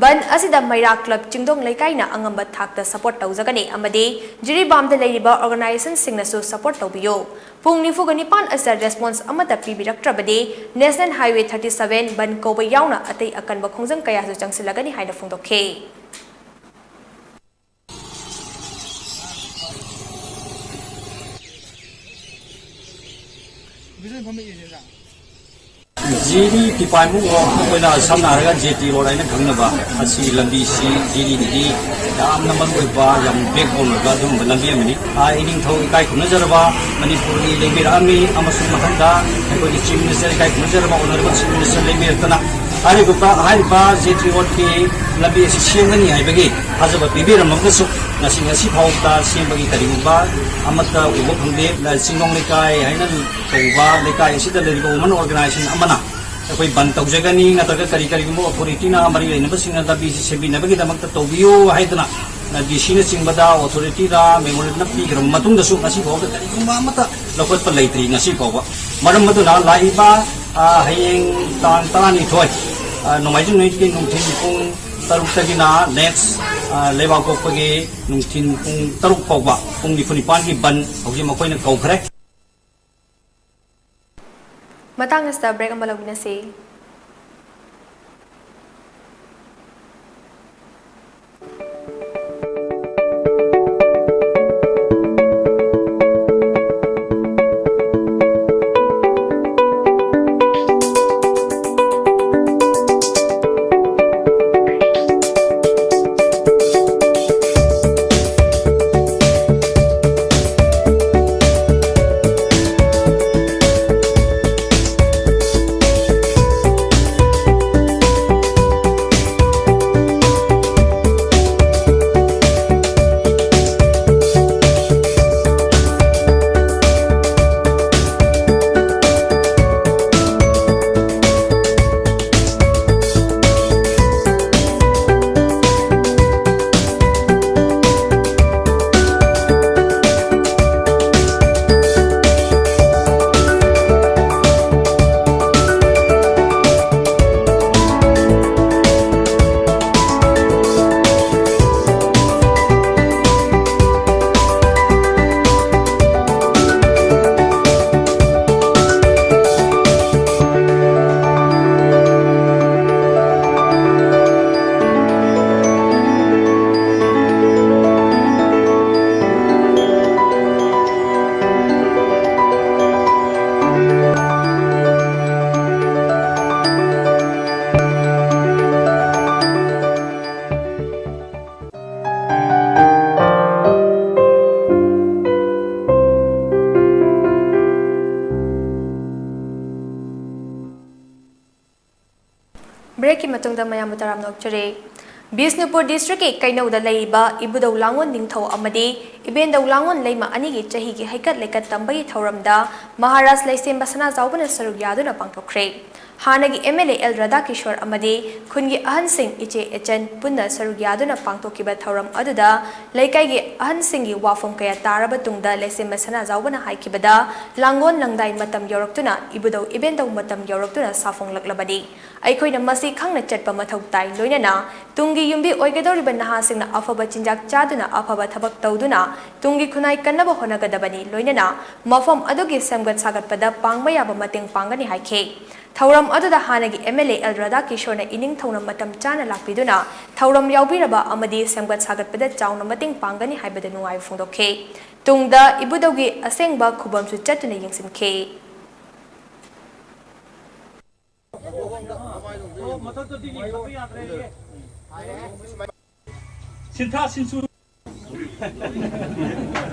ꯕꯟ ꯑꯁꯤꯗ ꯃꯩꯔꯥ ꯀ꯭ꯂꯕ ꯆꯤꯡꯗꯣꯡ ꯂꯩꯀꯥꯏꯅ ꯑꯉꯝꯕ ꯊꯥꯛꯇ ꯁꯄꯣꯔꯠ ꯇꯧꯖꯒꯅꯤ ꯑꯃꯗꯤ ꯖꯤꯔꯤꯕꯥꯝꯗ ꯂꯩꯔꯤꯕ ꯑꯣꯔꯒꯅꯥꯏꯖꯦꯁꯟꯁꯤꯡꯅꯁꯨ ꯁꯄꯣꯔꯠ ꯇꯧꯕꯤꯌꯨ꯫ ꯄꯨꯡ ꯅꯤꯐꯨꯒ ꯅꯤꯄꯥꯟ ꯑꯁꯤꯗ ꯔꯦꯁꯄꯣꯟꯁ ꯑꯃꯠꯇ ꯄꯤꯕꯤꯔꯛꯇ꯭ꯔꯕꯗꯤ ꯅꯦꯁꯅꯦꯜ ꯍꯥꯏꯋꯦ ꯊꯥꯔꯇꯤ ꯁꯚꯦꯟ ꯕꯟ ꯀꯧꯕ ꯌꯥꯎꯅ ꯑꯇꯩ ꯑꯀꯟꯕ ꯈꯣꯡꯖꯪ ꯀꯌꯥꯁꯨ ꯆꯪꯁꯤꯜꯂꯒꯅꯤ ꯍꯥꯏꯅ ꯐꯣꯡꯗꯣꯛꯈꯤ꯫ ꯖꯤꯔꯤ ꯇꯤꯄꯥꯏꯃꯨꯛ ꯔꯣꯗ, ꯑꯩꯈꯣꯏꯅ ꯁꯝꯅ ꯍꯥꯏꯔꯒ ꯖꯦ ꯇꯤ ꯔꯣꯗ ꯍꯥꯏꯅ ꯈꯪꯅꯕ ꯑꯁꯤꯒꯤ ꯂꯝꯕꯤꯁꯤ ꯖꯤꯔꯤꯗꯒꯤ ꯌꯥꯝꯅ ꯃꯔꯨ ꯑꯣꯏꯕ, ꯌꯥꯝ ꯕꯦꯛꯕꯣꯟ ꯑꯣꯏꯕ ꯑꯗꯨꯒꯨꯝꯕ ꯂꯝꯕꯤ ꯑꯃꯅꯤ꯫ ꯑꯥ, ꯏꯅꯤꯡꯊꯧ ꯏꯀꯥꯏ ꯈꯨꯝꯅꯖꯔꯕ ꯃꯅꯤꯄꯨꯔꯒꯤ ꯂꯦꯡꯕꯤꯔꯛꯑꯝꯃꯤ ꯑꯃꯁꯨꯡ ꯃꯊꯪꯗ ꯑꯩꯈꯣꯏꯒꯤ ꯆꯤꯐ ꯃꯤꯅꯤꯁꯇꯔ ꯏꯀꯥꯏ ꯈꯨꯝꯅꯖꯔꯕ ꯑꯣꯅꯔꯦꯕꯜ ꯆꯤꯐ ꯃꯤꯅꯤꯁꯇꯔ ꯂꯦꯡꯕꯤꯔꯛꯇꯅ ꯍꯥꯏꯔꯤꯕ, ꯍꯥꯏꯔꯤꯕ ꯖꯦ ꯇꯤ ꯔꯣꯗꯀꯤ ꯂꯝꯕꯤ ꯑꯁꯤ ꯁꯦꯝꯒꯅꯤ ꯍꯥꯏꯕꯒꯤ ꯊꯥꯖꯕ ꯄꯤꯕꯤꯔꯝꯃꯒꯁꯨ ꯉꯁꯤ, ꯉꯁꯤ ꯐꯥꯎꯕꯗ ꯁꯦꯝꯕꯒꯤ ꯀꯔꯤꯒꯨꯝꯕ ꯑꯃꯠꯇ ꯎꯕ ꯐꯪꯗꯦ꯫ ꯆꯤꯡꯗꯣꯡ ꯂꯩꯀꯥꯏ ꯍꯥꯏꯅ ꯀꯧꯕ ꯂꯩꯀꯥꯏ ꯑꯁꯤꯗ ꯂꯩꯔꯤꯕ ꯋꯨꯃꯟ ꯑꯣꯔꯒꯅꯥꯏꯖꯦꯁꯟ ꯑꯃꯅ ꯑꯩꯈꯣꯏ ꯕꯟ ꯇꯧꯖꯒꯅꯤ, ꯅꯠꯇ꯭ꯔꯒ ꯀꯔꯤ ꯀꯔꯤꯒꯨꯝꯕ ꯑꯣꯊꯣꯔꯤꯇꯤꯅ ꯃꯔꯤ ꯂꯩꯅꯕꯁꯤꯡꯅ ꯂꯝꯕꯤꯁꯤ ꯁꯦꯝꯕꯤꯅꯕꯒꯤꯗꯃꯛꯇ ꯇꯧꯕꯤꯌꯨ ꯍꯥꯏꯗꯅ ꯗꯤ ꯁꯤꯅꯆꯤꯡꯕꯗ ꯑꯣꯊꯣꯔꯤꯇꯤꯗ ꯃꯦꯃꯣꯔꯦꯟꯗꯝ ꯄꯤꯈ꯭ꯔꯕ ꯃꯇꯨꯡꯗꯁꯨ ꯉꯁꯤ ꯐꯥꯎꯕꯗ ꯀꯔꯤꯒꯨꯝꯕ ꯑꯃꯠꯇ ꯂꯧꯈꯠꯄ ꯂꯩꯇ꯭ꯔꯤ ꯉꯁꯤ ꯐꯥꯎꯕ꯫ ꯃꯔꯝ ꯑꯗꯨꯅ ꯂꯥꯛꯏꯕ, ꯑ, ꯍꯌꯦꯡ ꯇꯥꯡ ꯇꯔꯥꯅꯤꯊꯣꯏ, ꯑ, ꯅꯣꯡꯃꯥꯏꯖꯤꯡ ꯅꯨꯃꯤꯠꯀꯤ ꯅꯨꯡꯊꯤꯜ ꯄꯨꯡ ꯇꯔꯨꯛꯇꯒꯤꯅ ꯅꯦꯛꯁ, ꯂꯩꯕꯥꯛ ꯄꯣꯛꯄꯒꯤ ꯅꯨꯡꯊꯤꯜ ꯄꯨꯡ ꯇꯔꯨꯛ ꯐꯥꯎꯕ, ꯄꯨꯡ ꯅꯤꯐꯨ ꯅꯤꯄꯥꯟꯒꯤ ꯕꯟ ꯍꯧꯖꯤꯛ ꯃꯈꯣꯏꯅ ꯀꯧꯈ꯭ꯔꯦ꯫ ꯃꯇꯥꯡ ꯑꯁꯤꯗ ꯕ꯭ꯔꯦꯛ ꯑꯃ ꯂꯧꯃꯤꯟꯅꯁꯤ꯫ ꯕ꯭ꯔꯦꯛꯀꯤ ꯃꯇꯨꯡꯗ ꯃꯌꯥꯝꯕꯨ ꯇꯔꯥꯝꯅ ꯑꯣꯛꯆꯔꯤ꯫ ꯕꯤꯁꯅꯨꯄꯨꯔ ꯗꯤꯁꯇ꯭ꯔꯤꯛꯀꯤ ꯀꯩꯅꯧꯗ ꯂꯩꯔꯤꯕ ꯏꯕꯨꯙꯧ ꯂꯥꯡꯑꯣꯟ ꯅꯤꯡꯊꯧ ꯑꯃꯗꯤ ꯏꯕꯦꯟꯗꯧ ꯂꯥꯡꯑꯣꯟ ꯂꯩꯃ ꯑꯅꯤꯒꯤ ꯆꯍꯤꯒꯤ ꯍꯩꯀꯠ ꯂꯩꯀꯠ ꯇꯝꯕꯒꯤ ꯊꯧꯔꯝꯗ ꯃꯍꯥꯔꯥꯖ ꯂꯩꯁꯦꯝꯕ ꯁꯅꯥꯖꯥꯎꯕꯅ ꯁꯔꯨꯛ ꯌꯥꯗꯨꯅ ꯄꯥꯡꯊꯣꯛꯈ꯭ꯔꯦ꯫ ꯍꯥꯟꯅꯒꯤ ꯑꯦꯝ ꯑꯦꯜ ꯑꯦ ꯑꯦꯜ ꯔꯥꯙꯥꯀꯤꯁꯣꯔ ꯑꯃꯗꯤ ꯈꯨꯟꯒꯤ ꯑꯍꯟꯁꯤꯡ, ꯏꯆꯦ ꯏꯆꯟ ꯄꯨꯟꯅ ꯁꯔꯨꯛ ꯌꯥꯗꯨꯅ ꯄꯥꯡꯊꯣꯛꯈꯤꯕ ꯊꯧꯔꯝ ꯑꯗꯨꯗ ꯂꯩꯀꯥꯏꯒꯤ ꯑꯍꯟꯁꯤꯡꯒꯤ ꯋꯥꯐꯝ ꯀꯌꯥ ꯇꯥꯔꯕ ꯇꯨꯡꯗ ꯂꯩꯁꯦꯝꯕ ꯁꯅꯥꯖꯥꯎꯕꯅ ꯍꯥꯏꯈꯤꯕꯗ, ꯂꯥꯡꯒꯣꯜ ꯂꯪꯗꯥꯏ ꯃꯇꯝ ꯌꯧꯔꯛꯇꯨꯅ, ꯏꯕꯨꯙꯧ ꯏꯕꯦꯟꯗꯧ ꯃꯇꯝ ꯌꯧꯔꯛꯇꯨꯅ ꯁꯥꯐꯣꯡꯂꯛꯂꯕꯅꯤ꯫ ꯑꯩꯈꯣꯏꯅ ꯃꯁꯤ ꯈꯪꯅ ꯆꯠꯄ ꯃꯊꯧ ꯇꯥꯏ꯫ ꯂꯣꯏꯅꯅ ꯇꯨꯡꯒꯤ ꯌꯨꯝꯕꯤ ꯑꯣꯏꯒꯗꯧꯔꯤꯕ ꯅꯍꯥꯁꯤꯡꯅ ꯑꯐꯕ ꯆꯤꯟꯖꯥꯛ ꯆꯥꯗꯨꯅ, ꯑꯐꯕ ꯊꯕꯛ ꯇꯧꯗꯨꯅ ꯇꯨꯡꯒꯤ ꯈꯨꯟꯅꯥꯏ ꯀꯟꯅꯕ ꯍꯣꯠꯅꯒꯗꯕꯅꯤ꯫ ꯂꯣꯏꯅꯅ ꯃꯐꯝ ꯑꯗꯨꯒꯤ ꯁꯦꯝꯒꯠ ꯁꯥꯒꯠꯄꯗ ꯄꯥꯡꯕ ꯌꯥꯕ ꯃꯇꯦꯡ ꯄꯥꯡꯒꯅꯤ ꯍꯥꯏꯈꯤ꯫ ꯊꯧꯔꯝ ꯑꯗꯨꯗ ꯍꯥꯟꯅꯒꯤ ꯑꯦꯝ ꯑꯦꯜ ꯑꯦ ꯑꯦꯜ ꯔꯥꯙꯥꯀꯤꯁꯣꯔꯅ ꯏꯅꯤꯡꯊꯧꯅ ꯃꯇꯝ ꯆꯥꯅ ꯂꯥꯛꯄꯤꯗꯨꯅ ꯊꯧꯔꯝ ꯌꯥꯎꯕꯤꯔꯕ ꯑꯃꯗꯤ ꯁꯦꯝꯒꯠ ꯁꯥꯒꯠꯄꯗ ꯆꯥꯎꯅ ꯃꯇꯦꯡ ꯄꯥꯡꯒꯅꯤ ꯍꯥꯏꯕꯗ ꯅꯨꯡꯉꯥꯏꯕ ꯐꯣꯡꯗꯣꯛꯈꯤ꯫ ꯇꯨꯡꯗ ꯏꯕꯨꯙꯧꯒꯤ ꯑꯁꯦꯡꯕ ꯈꯨꯕꯝꯁꯨ ꯆꯠꯇꯨꯅ ꯌꯦꯡꯁꯤꯟꯈꯤ꯫ ꯁꯤꯟꯊꯥ ꯁꯤꯟꯁꯨ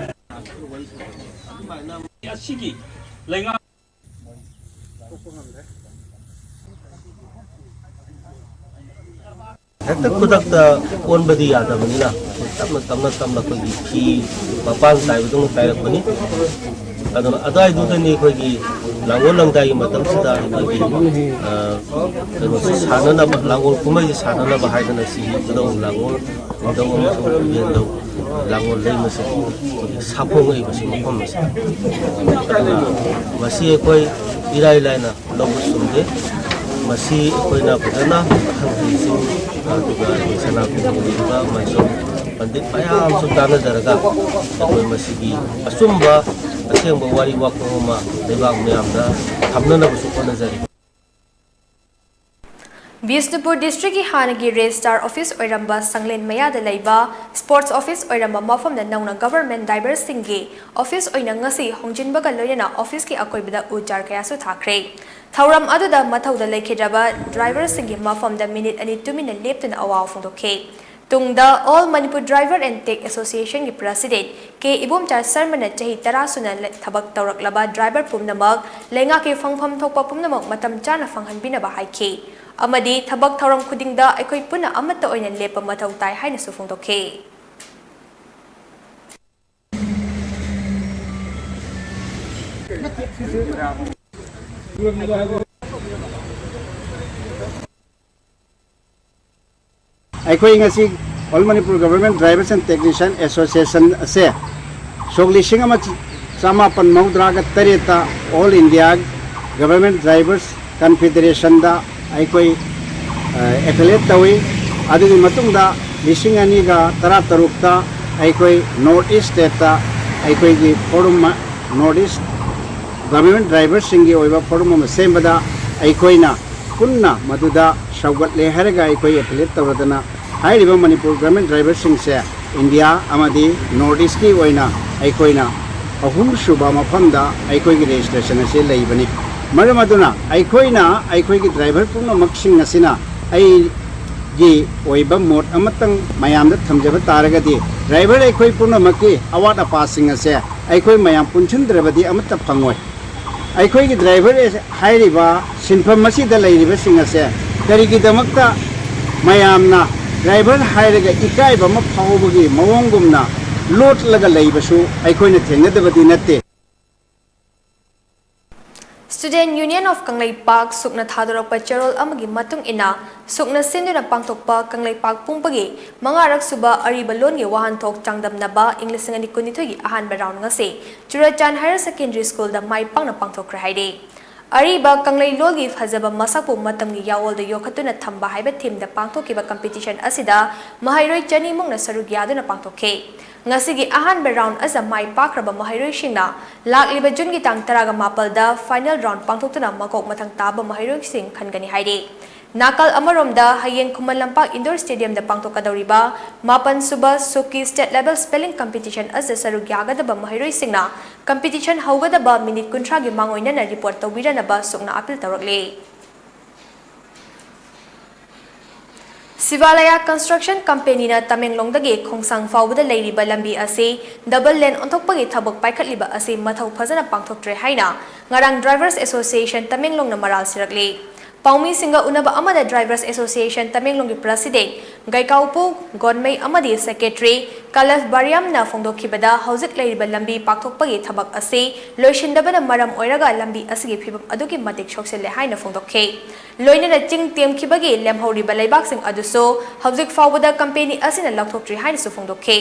ꯑꯁꯤꯒꯤ ꯂꯩꯉꯥꯛ ꯍꯦꯛꯇ ꯈꯨꯗꯛꯇ ꯑꯣꯟꯕꯗꯤ ꯌꯥꯗꯕꯅꯤꯅ, ꯇꯞꯅ ꯇꯞꯅ ꯇꯞꯅ ꯑꯩꯈꯣꯏꯒꯤ ꯐꯤ ꯃꯄꯥꯟ ꯇꯥꯏꯕꯗꯧꯅ ꯇꯥꯏꯔꯛꯄꯅꯤ꯫ ꯑꯗꯨꯅ ꯑꯗꯨꯋꯥꯏꯗꯨꯗꯅꯤ ꯑꯩꯈꯣꯏꯒꯤ ꯂꯥꯡꯒꯣꯜ ꯂꯪꯗꯥꯏꯒꯤ ꯃꯇꯝꯁꯤꯗ ꯑꯩꯈꯣꯏꯒꯤ, ꯑ, ꯀꯩꯅꯣꯁꯤ ꯁꯥꯟꯅꯅꯕ, ꯂꯥꯡꯒꯣꯜ ꯀꯨꯝꯍꯩꯁꯤ ꯁꯥꯟꯅꯅꯕ ꯍꯥꯏꯗꯅ ꯁꯤꯒꯤ ꯈꯨꯗꯧ ꯂꯥꯡꯒꯣꯜ ꯅꯤꯡꯊꯧ ꯑꯃꯁꯨꯡ ꯏꯕꯦꯟꯗꯧ ꯂꯥꯡꯒꯣꯜ ꯂꯩꯃꯁꯦ ꯑꯩꯈꯣꯏꯒꯤ ꯁꯥꯐꯣꯡꯉꯛꯏꯕꯁꯤ ꯃꯐꯝ ꯑꯁꯤ꯫ ꯑꯗꯨꯅ ꯃꯁꯤ ꯑꯩꯈꯣꯏ ꯏꯔꯥꯏ ꯂꯥꯏꯅ ꯂꯧꯕ ꯆꯨꯝꯗꯦ꯫ ꯃꯁꯤ ꯑꯩꯈꯣꯏꯅ ꯐꯖꯅ ꯑꯍꯜꯁꯤꯡ, ꯑꯗꯨꯒ ꯑꯩꯈꯣꯏ ꯁꯅꯥ ꯀꯩꯊꯦꯜꯗ ꯂꯩꯔꯤꯕ ꯑꯃꯁꯨꯡ ꯄꯟꯗꯤꯠ ꯃꯌꯥꯝꯁꯨ ꯇꯥꯟꯅꯖꯔꯒ ꯑꯩꯈꯣꯏ ꯃꯁꯤꯒꯤ ꯑꯆꯨꯝꯕ ꯑꯁꯦꯡꯕ ꯋꯥꯔꯤ ꯋꯥꯈꯣꯡ ꯑꯃ ꯂꯩꯕꯥꯛ ꯃꯌꯥꯝꯗ ꯊꯝꯅꯅꯕꯁꯨ ꯍꯣꯠꯅꯖꯔꯤ꯫ ꯕꯤꯁꯅꯨꯄꯨꯔ ꯗꯤꯁꯇ꯭ꯔꯤꯛꯀꯤ ꯍꯥꯟꯅꯒꯤ ꯔꯦꯖꯤꯁꯇ꯭ꯔꯥꯔ ꯑꯣꯐꯤꯁ ꯑꯣꯏꯔꯝꯕ ꯁꯪꯂꯦꯟ ꯃꯌꯥꯗ ꯂꯩꯕ ꯁ꯭ꯄꯣꯔꯠꯁ ꯑꯣꯐꯤꯁ ꯑꯣꯏꯔꯝꯕ ꯃꯐꯝꯗ ꯅꯧꯅ ꯒꯚꯔꯟꯃꯦꯟꯠ ꯗ꯭ꯔꯥꯏꯚꯔꯁꯤꯡꯒꯤ ꯑꯣꯐꯤꯁ ꯑꯣꯏꯅ ꯉꯁꯤ ꯍꯣꯡꯖꯤꯟꯕꯒ ꯂꯣꯏꯅꯅ ꯑꯣꯐꯤꯁꯀꯤ ꯑꯀꯣꯏꯕꯗ ꯎ ꯆꯥꯔ ꯀꯌꯥꯁꯨ ꯊꯥꯈ꯭ꯔꯦ꯫ ꯊꯧꯔꯝ ꯑꯗꯨꯗ ꯃꯊꯧꯗ ꯂꯩꯈꯤꯗ꯭ꯔꯕ ꯗ꯭ꯔꯥꯏꯚꯔꯁꯤꯡꯒꯤ ꯃꯐꯝꯗ ꯃꯤꯅꯤꯠ ꯑꯅꯤ ꯇꯨꯃꯤꯟꯅ ꯂꯦꯞꯇꯨꯅ ꯑꯋꯥꯕ ꯐꯣꯡꯗꯣꯛꯈꯤ꯫ ꯇꯨꯡꯗ All Manipur Driver and Tech Associationꯒꯤ ꯄ꯭ꯔꯁꯤꯗꯦꯟꯠ ꯀꯦ ꯏꯕꯣꯝꯆꯥ ꯁꯔꯃꯅ ꯆꯍꯤ ꯇꯔꯥ ꯁꯨꯅ ꯂ-, ꯊꯕꯛ ꯇꯧꯔꯛꯂꯕ ꯗ꯭ꯔꯥꯏꯚꯔ ꯄꯨꯝꯅꯃꯛ ꯂꯩꯉꯥꯛꯀꯤ ꯐꯪꯐꯝ ꯊꯣꯛꯄ ꯄꯨꯝꯅꯃꯛ ꯃꯇꯝ ꯆꯥꯅ ꯐꯪꯍꯟꯕꯤꯅꯕ ꯍꯥꯏꯈꯤ꯫ ꯑꯃꯗꯤ ꯊꯕꯛ ꯊꯧꯔꯝ ꯈꯨꯗꯤꯡꯗ ꯑꯩꯈꯣꯏ ꯄꯨꯟꯅ ꯑꯃꯠꯇ ꯑꯣꯏꯅ ꯂꯦꯞꯄ ꯃꯊꯧ ꯇꯥꯏ ꯍꯥꯏꯅꯁꯨ ꯐꯣꯡꯗꯣꯛꯈꯤ꯫ ꯑꯩꯈꯣꯏ ꯉꯁꯤ All Manipur Government Drivers and Technician Association ꯑꯁꯦ ꯁꯣꯛ ꯂꯤꯁꯤꯡ ꯑꯃ ꯆꯃꯥꯄꯟ ꯃꯧꯗ꯭ꯔꯥꯒ ꯇꯔꯦꯠꯇ All India Government Drivers Confederationꯗ ꯑꯩꯈꯣꯏ ꯑꯦꯐꯤꯂꯦꯠ ꯇꯧꯏ꯫ ꯑꯗꯨꯒꯤ ꯃꯇꯨꯡꯗ ꯂꯤꯁꯤꯡ ꯑꯅꯤꯒ ꯇꯔꯥ ꯇꯔꯨꯛꯇ ꯑꯩꯈꯣꯏ North East Stateꯇ ꯑꯩꯈꯣꯏꯒꯤ ꯐꯣꯔꯝ ꯑꯃ, North East Government Driverꯁꯤꯡꯒꯤ ꯑꯣꯏꯕ ꯐꯣꯔꯝ ꯑꯃ ꯁꯦꯝꯕꯗ ꯑꯩꯈꯣꯏꯅ ꯄꯨꯟꯅ ꯃꯗꯨꯗ ꯁꯧꯒꯠꯂꯦ ꯍꯥꯏꯔꯒ ꯑꯩꯈꯣꯏ ꯑꯦꯐꯤꯂꯦꯠ ꯇꯧꯔꯗꯅ ꯍꯥꯏꯔꯤꯕ ꯃꯅꯤꯄꯨꯔ ꯒꯚꯔꯟꯃꯦꯟ ꯗ꯭ꯔꯥꯏꯚꯔꯁꯤꯡꯁꯦ ꯏꯟꯗꯤꯌꯥ ꯑꯃꯗꯤ ꯅꯣꯔꯠ ꯏꯁꯀꯤ ꯑꯣꯏꯅ ꯑꯩꯈꯣꯏꯅ ꯑꯍꯨꯝꯁꯨꯕ ꯃꯐꯝꯗ ꯑꯩꯈꯣꯏꯒꯤ ꯔꯦꯖꯤꯁꯇ꯭ꯔꯦꯁꯟ ꯑꯁꯤ ꯂꯩꯕꯅꯤ꯫ ꯃꯔꯝ ꯑꯗꯨꯅ ꯑꯩꯈꯣꯏꯅ ꯑꯩꯈꯣꯏꯒꯤ ꯗ꯭ꯔꯥꯏꯚꯔ ꯄꯨꯝꯅꯃꯛꯁꯤꯡ ꯑꯁꯤꯅ ꯑꯩꯒꯤ ꯑꯣꯏꯕ ꯃꯣꯠ ꯑꯃꯇꯪ ꯃꯌꯥꯝꯗ ꯊꯝꯖꯕ ꯇꯥꯔꯒꯗꯤ, ꯗ꯭ꯔꯥꯏꯚꯔ ꯑꯩꯈꯣꯏ ꯄꯨꯝꯅꯃꯛꯀꯤ ꯑꯋꯥꯠ ꯑꯄꯥꯁꯤꯡ ꯑꯁꯦ ꯑꯩꯈꯣꯏ ꯃꯌꯥꯝ ꯄꯨꯟꯁꯤꯟꯗ꯭ꯔꯕꯗꯤ ꯑꯃꯠꯇ ꯐꯪꯉꯣꯏ꯫ ꯑꯩꯈꯣꯏꯒꯤ ꯗ꯭ꯔꯥꯏꯚꯔ ꯍꯥꯏꯔꯤꯕ ꯁꯤꯟꯐꯝ ꯑꯁꯤꯗ ꯂꯩꯔꯤꯕꯁꯤꯡ ꯑꯁꯦ ꯀꯔꯤꯒꯤꯗꯃꯛꯇ ꯃꯌꯥꯝꯅ ꯗ꯭ꯔꯥꯏꯚꯔ ꯍꯥꯏꯔꯒ ꯏꯀꯥꯏꯕ ꯑꯃ ꯐꯥꯎꯕꯒꯤ ꯃꯑꯣꯡꯒꯨꯝꯅ ꯂꯣꯠꯂꯒ ꯂꯩꯕꯁꯨ ꯑꯩꯈꯣꯏꯅ ꯊꯦꯡꯅꯗꯕꯗꯤ ꯅꯠꯇꯦ꯫ Student Union of ꯀꯪꯂꯩꯄꯥꯛ ꯁꯨꯛꯅ ꯊꯥꯗꯣꯔꯛꯄ ꯆꯦꯔꯣꯜ ꯑꯃꯒꯤ ꯃꯇꯨꯡ ꯏꯟꯅ, ꯁꯨꯛꯅ ꯁꯤꯟꯗꯨꯅ ꯄꯥꯡꯊꯣꯛꯄ ꯀꯪꯂꯩꯄꯥꯛ ꯄꯨꯝꯕꯒꯤ ꯃꯉꯥꯔꯛ ꯁꯨꯕ ꯑꯔꯤꯕ ꯂꯣꯟꯒꯤ ꯋꯥꯍꯟꯊꯣꯛ ꯆꯥꯡꯗꯝꯅꯕ ꯏꯪ ꯂꯤꯁꯤꯡ ꯑꯅꯤ ꯀꯨꯟꯅꯤꯊꯣꯏꯒꯤ ꯑꯍꯥꯟꯕ ꯔꯥꯎꯟ ꯉꯁꯤ ꯆꯨꯔꯆꯥꯟ ꯍꯥꯌꯔ ꯁꯦꯀꯦꯟꯗꯔꯤ ꯁ꯭ꯀꯨꯜꯗ ꯃꯥꯏ ꯄꯥꯛꯅ ꯄꯥꯡꯊꯣꯛꯈ꯭ꯔꯦ ꯍꯥꯏꯔꯤ꯫ ꯑꯔꯤꯕ ꯀꯪꯂꯩ ꯂꯣꯜꯒꯤ ꯐꯖꯕ ꯃꯁꯛꯄꯨ ꯃꯇꯝꯒꯤ ꯌꯥꯑꯣꯜꯗ ꯌꯣꯛꯈꯠꯇꯨꯅ ꯊꯝꯕ ꯍꯥꯏꯕ ꯊꯤꯝꯗ ꯄꯥꯡꯊꯣꯛꯈꯤꯕ ꯀꯝꯄꯤꯇꯤꯁꯟ ꯑꯁꯤꯗ ꯃꯍꯩꯔꯣꯏ ꯆꯅꯤꯃꯨꯛꯅ ꯁꯔꯨꯛ ꯌꯥꯗꯨꯅ ꯄꯥꯡꯊꯣꯛꯈꯤ꯫ ꯉꯁꯤꯒꯤ ꯑꯍꯥꯟꯕ ꯔꯥꯎꯟ ꯑꯁꯤꯗ ꯃꯥꯏ ꯄꯥꯛꯈ꯭ꯔꯕ ꯃꯍꯩꯔꯣꯏꯁꯤꯡꯅ ꯂꯥꯛꯂꯤꯕ ꯖꯨꯟꯒꯤ ꯇꯥꯡ ꯇꯔꯥꯒ ꯃꯥꯄꯜꯗ ꯐꯥꯏꯅꯦꯜ ꯔꯥꯎꯟ ꯄꯥꯡꯊꯣꯛꯇꯨꯅ ꯃꯀꯣꯛ ꯃꯊꯪ ꯇꯥꯕ ꯃꯍꯩꯔꯣꯏꯁꯤꯡ ꯈꯟꯒꯅꯤ ꯍꯥꯏꯔꯤ꯫ ꯅꯥꯀꯜ ꯑꯃꯔꯣꯝꯗ, ꯍꯌꯦꯡ ꯈꯨꯃꯟ ꯂꯝꯄꯥꯛ ꯏꯟꯗꯣꯔ ꯁ꯭ꯇꯦꯗꯤꯌꯝꯗ ꯄꯥꯡꯊꯣꯛꯀꯗꯧꯔꯤꯕ ꯃꯥꯄꯟ ꯁꯨꯕ ꯁꯨꯀꯤ ꯁ꯭ꯇꯦꯠ ꯂꯦꯚꯦꯜ ꯁ꯭ꯄꯦꯂꯤꯡ ꯀꯝꯄꯤꯇꯤꯁꯟ ꯑꯁꯤꯗ ꯁꯔꯨꯛ ꯌꯥꯒꯗꯕ ꯃꯍꯩꯔꯣꯏꯁꯤꯡꯅ ꯀꯝꯄꯤꯇꯤꯁꯟ ꯍꯧꯒꯗꯕ ꯃꯤꯅꯤꯠ ꯀꯨꯟꯊ꯭ꯔꯥꯒꯤ ꯃꯥꯡꯑꯣꯏꯅꯅ ꯔꯤꯄꯣꯔꯠ ꯇꯧꯕꯤꯔꯅꯕ ꯁꯨꯛꯅ ꯑꯥꯄꯤꯜ ꯇꯧꯔꯛꯂꯤ꯫ ꯁꯤꯕꯥꯂꯌꯥ ꯀꯟꯁꯇ꯭ꯔꯛꯁꯟ ꯀꯝꯄꯦꯅꯤꯅ ꯇꯃꯦꯡꯂꯣꯡꯗꯒꯤ ꯈꯣꯡꯁꯥꯡ ꯐꯥꯎꯕꯗ ꯂꯩꯔꯤꯕ ꯂꯝꯕꯤ ꯑꯁꯤ ꯗꯕꯜ ꯂꯦꯟ ꯑꯣꯟꯊꯣꯛꯄꯒꯤ ꯊꯕꯛ ꯄꯥꯏꯈꯠꯂꯤꯕ ꯑꯁꯤ ꯃꯊꯧ ꯐꯖꯅ ꯄꯥꯡꯊꯣꯛꯇ꯭ꯔꯦ ꯍꯥꯏꯅ ꯉꯔꯥꯡ ꯗ꯭ꯔꯥꯏꯚꯔꯁ ꯑꯦꯁꯣꯁꯤꯌꯦꯁꯟ ꯇꯃꯦꯡꯂꯣꯡꯅ ꯃꯔꯥꯜ ꯁꯤꯔꯛꯂꯤ꯫ ꯄꯥꯎꯃꯤꯁꯤꯡꯒ ꯎꯅꯕ ꯑꯃꯗ ꯗ꯭ꯔꯥꯏꯚꯔꯁ ꯑꯦꯁꯣꯁꯤꯌꯦꯁꯟ ꯇꯃꯦꯡꯂꯣꯡꯒꯤ ꯄ꯭ꯔꯁꯤꯗꯦꯟ ꯒꯩꯀꯥꯎꯄꯨ ꯒꯣꯟꯃꯩ ꯑꯃꯗꯤ ꯁꯦꯀ꯭ꯔꯦꯇꯔꯤ ꯀꯂꯐ ꯕꯥꯔꯤꯌꯝꯅ ꯐꯣꯡꯗꯣꯛꯈꯤꯕꯗ, ꯍꯧꯖꯤꯛ ꯂꯩꯔꯤꯕ ꯂꯝꯕꯤ ꯄꯥꯛꯊꯣꯛꯄꯒꯤ ꯊꯕꯛ ꯑꯁꯤ ꯂꯣꯏꯁꯤꯟꯗꯕꯅ ꯃꯔꯝ ꯑꯣꯏꯔꯒ ꯂꯝꯕꯤ ꯑꯁꯤꯒꯤ ꯐꯤꯕꯝ ꯑꯗꯨꯛꯀꯤ ꯃꯇꯤꯛ ꯁꯣꯛꯆꯤꯜꯂꯦ ꯍꯥꯏꯅ ꯐꯣꯡꯗꯣꯛꯈꯤ꯫ ꯂꯣꯏꯅꯅ ꯆꯤꯡ ꯇꯦꯝꯈꯤꯕꯒꯤ ꯂꯦꯝꯍꯧꯔꯤꯕ ꯂꯩꯕꯥꯛꯁꯤꯡ ꯑꯗꯨꯁꯨ ꯍꯧꯖꯤꯛ ꯐꯥꯎꯕꯗ ꯀꯝꯄꯦꯅꯤ ꯑꯁꯤꯅ ꯂꯧꯊꯣꯛꯇ꯭ꯔꯤ ꯍꯥꯏꯅꯁꯨ ꯐꯣꯡꯗꯣꯛꯈꯤ꯫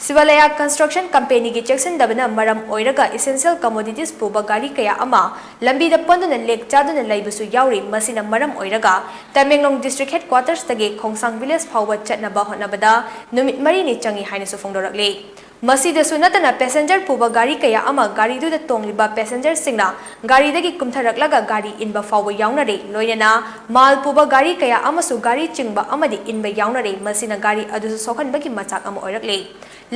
ꯁꯤꯕꯂꯌꯥ ꯀꯟꯁꯇ꯭ꯔꯛꯁꯟ ꯀꯝꯄꯦꯅꯤꯒꯤ ꯆꯦꯛꯁꯤꯟꯗꯕꯅ ꯃꯔꯝ ꯑꯣꯏꯔꯒ essential commodities ꯄꯨꯕ ꯒꯥꯔꯤ ꯀꯌꯥ ꯑꯃ ꯂꯝꯕꯤꯗ ꯄꯟꯗꯨꯅ ꯂꯦꯛ ꯆꯥꯗꯨꯅ ꯂꯩꯕꯁꯨ ꯌꯥꯎꯔꯤ꯫ ꯃꯁꯤꯅ ꯃꯔꯝ ꯑꯣꯏꯔꯒ ꯇꯃꯦꯡꯂꯣꯡ district headquarters ꯇꯒꯤ ꯈꯣꯡꯁꯥꯡ village ꯐꯥꯎꯕ ꯆꯠꯅꯕ ꯍꯣꯠꯅꯕꯗ ꯅꯨꯃꯤꯠ ꯃꯔꯤꯅꯤ ꯆꯪꯏ ꯍꯥꯏꯅꯁꯨ ꯐꯣꯡꯗꯣꯔꯛꯂꯤ꯫ ꯃꯁꯤꯗꯁꯨ ꯅꯠꯇꯅ passenger ꯄꯨꯕ ꯒꯥꯔꯤ ꯀꯌꯥ ꯑꯃ ꯒꯥꯔꯤꯗꯨꯗ ꯇꯣꯡꯂꯤꯕ passenger ꯁꯤꯡꯅ ꯒꯥꯔꯤꯗꯒꯤ ꯀꯨꯝꯊꯔꯛꯂꯒ ꯒꯥꯔꯤ ꯏꯟꯕ ꯐꯥꯎꯕ ꯌꯥꯎꯅꯔꯦ꯫ ꯂꯣꯏꯅꯅ ꯃꯥꯜ ꯄꯨꯕ ꯒꯥꯔꯤ ꯀꯌꯥ ꯑꯃꯁꯨ ꯒꯥꯔꯤ ꯆꯤꯡꯕ ꯑꯃꯗꯤ ꯏꯟꯕ ꯌꯥꯎꯅꯔꯦ꯫ ꯃꯁꯤꯅ ꯒꯥꯔꯤ ꯑꯗꯨꯁꯨ ꯁꯣꯛꯍꯟꯕꯒꯤ ꯃꯆꯥꯛ ꯑꯃ ꯑꯣꯏꯔꯛꯂꯦ꯫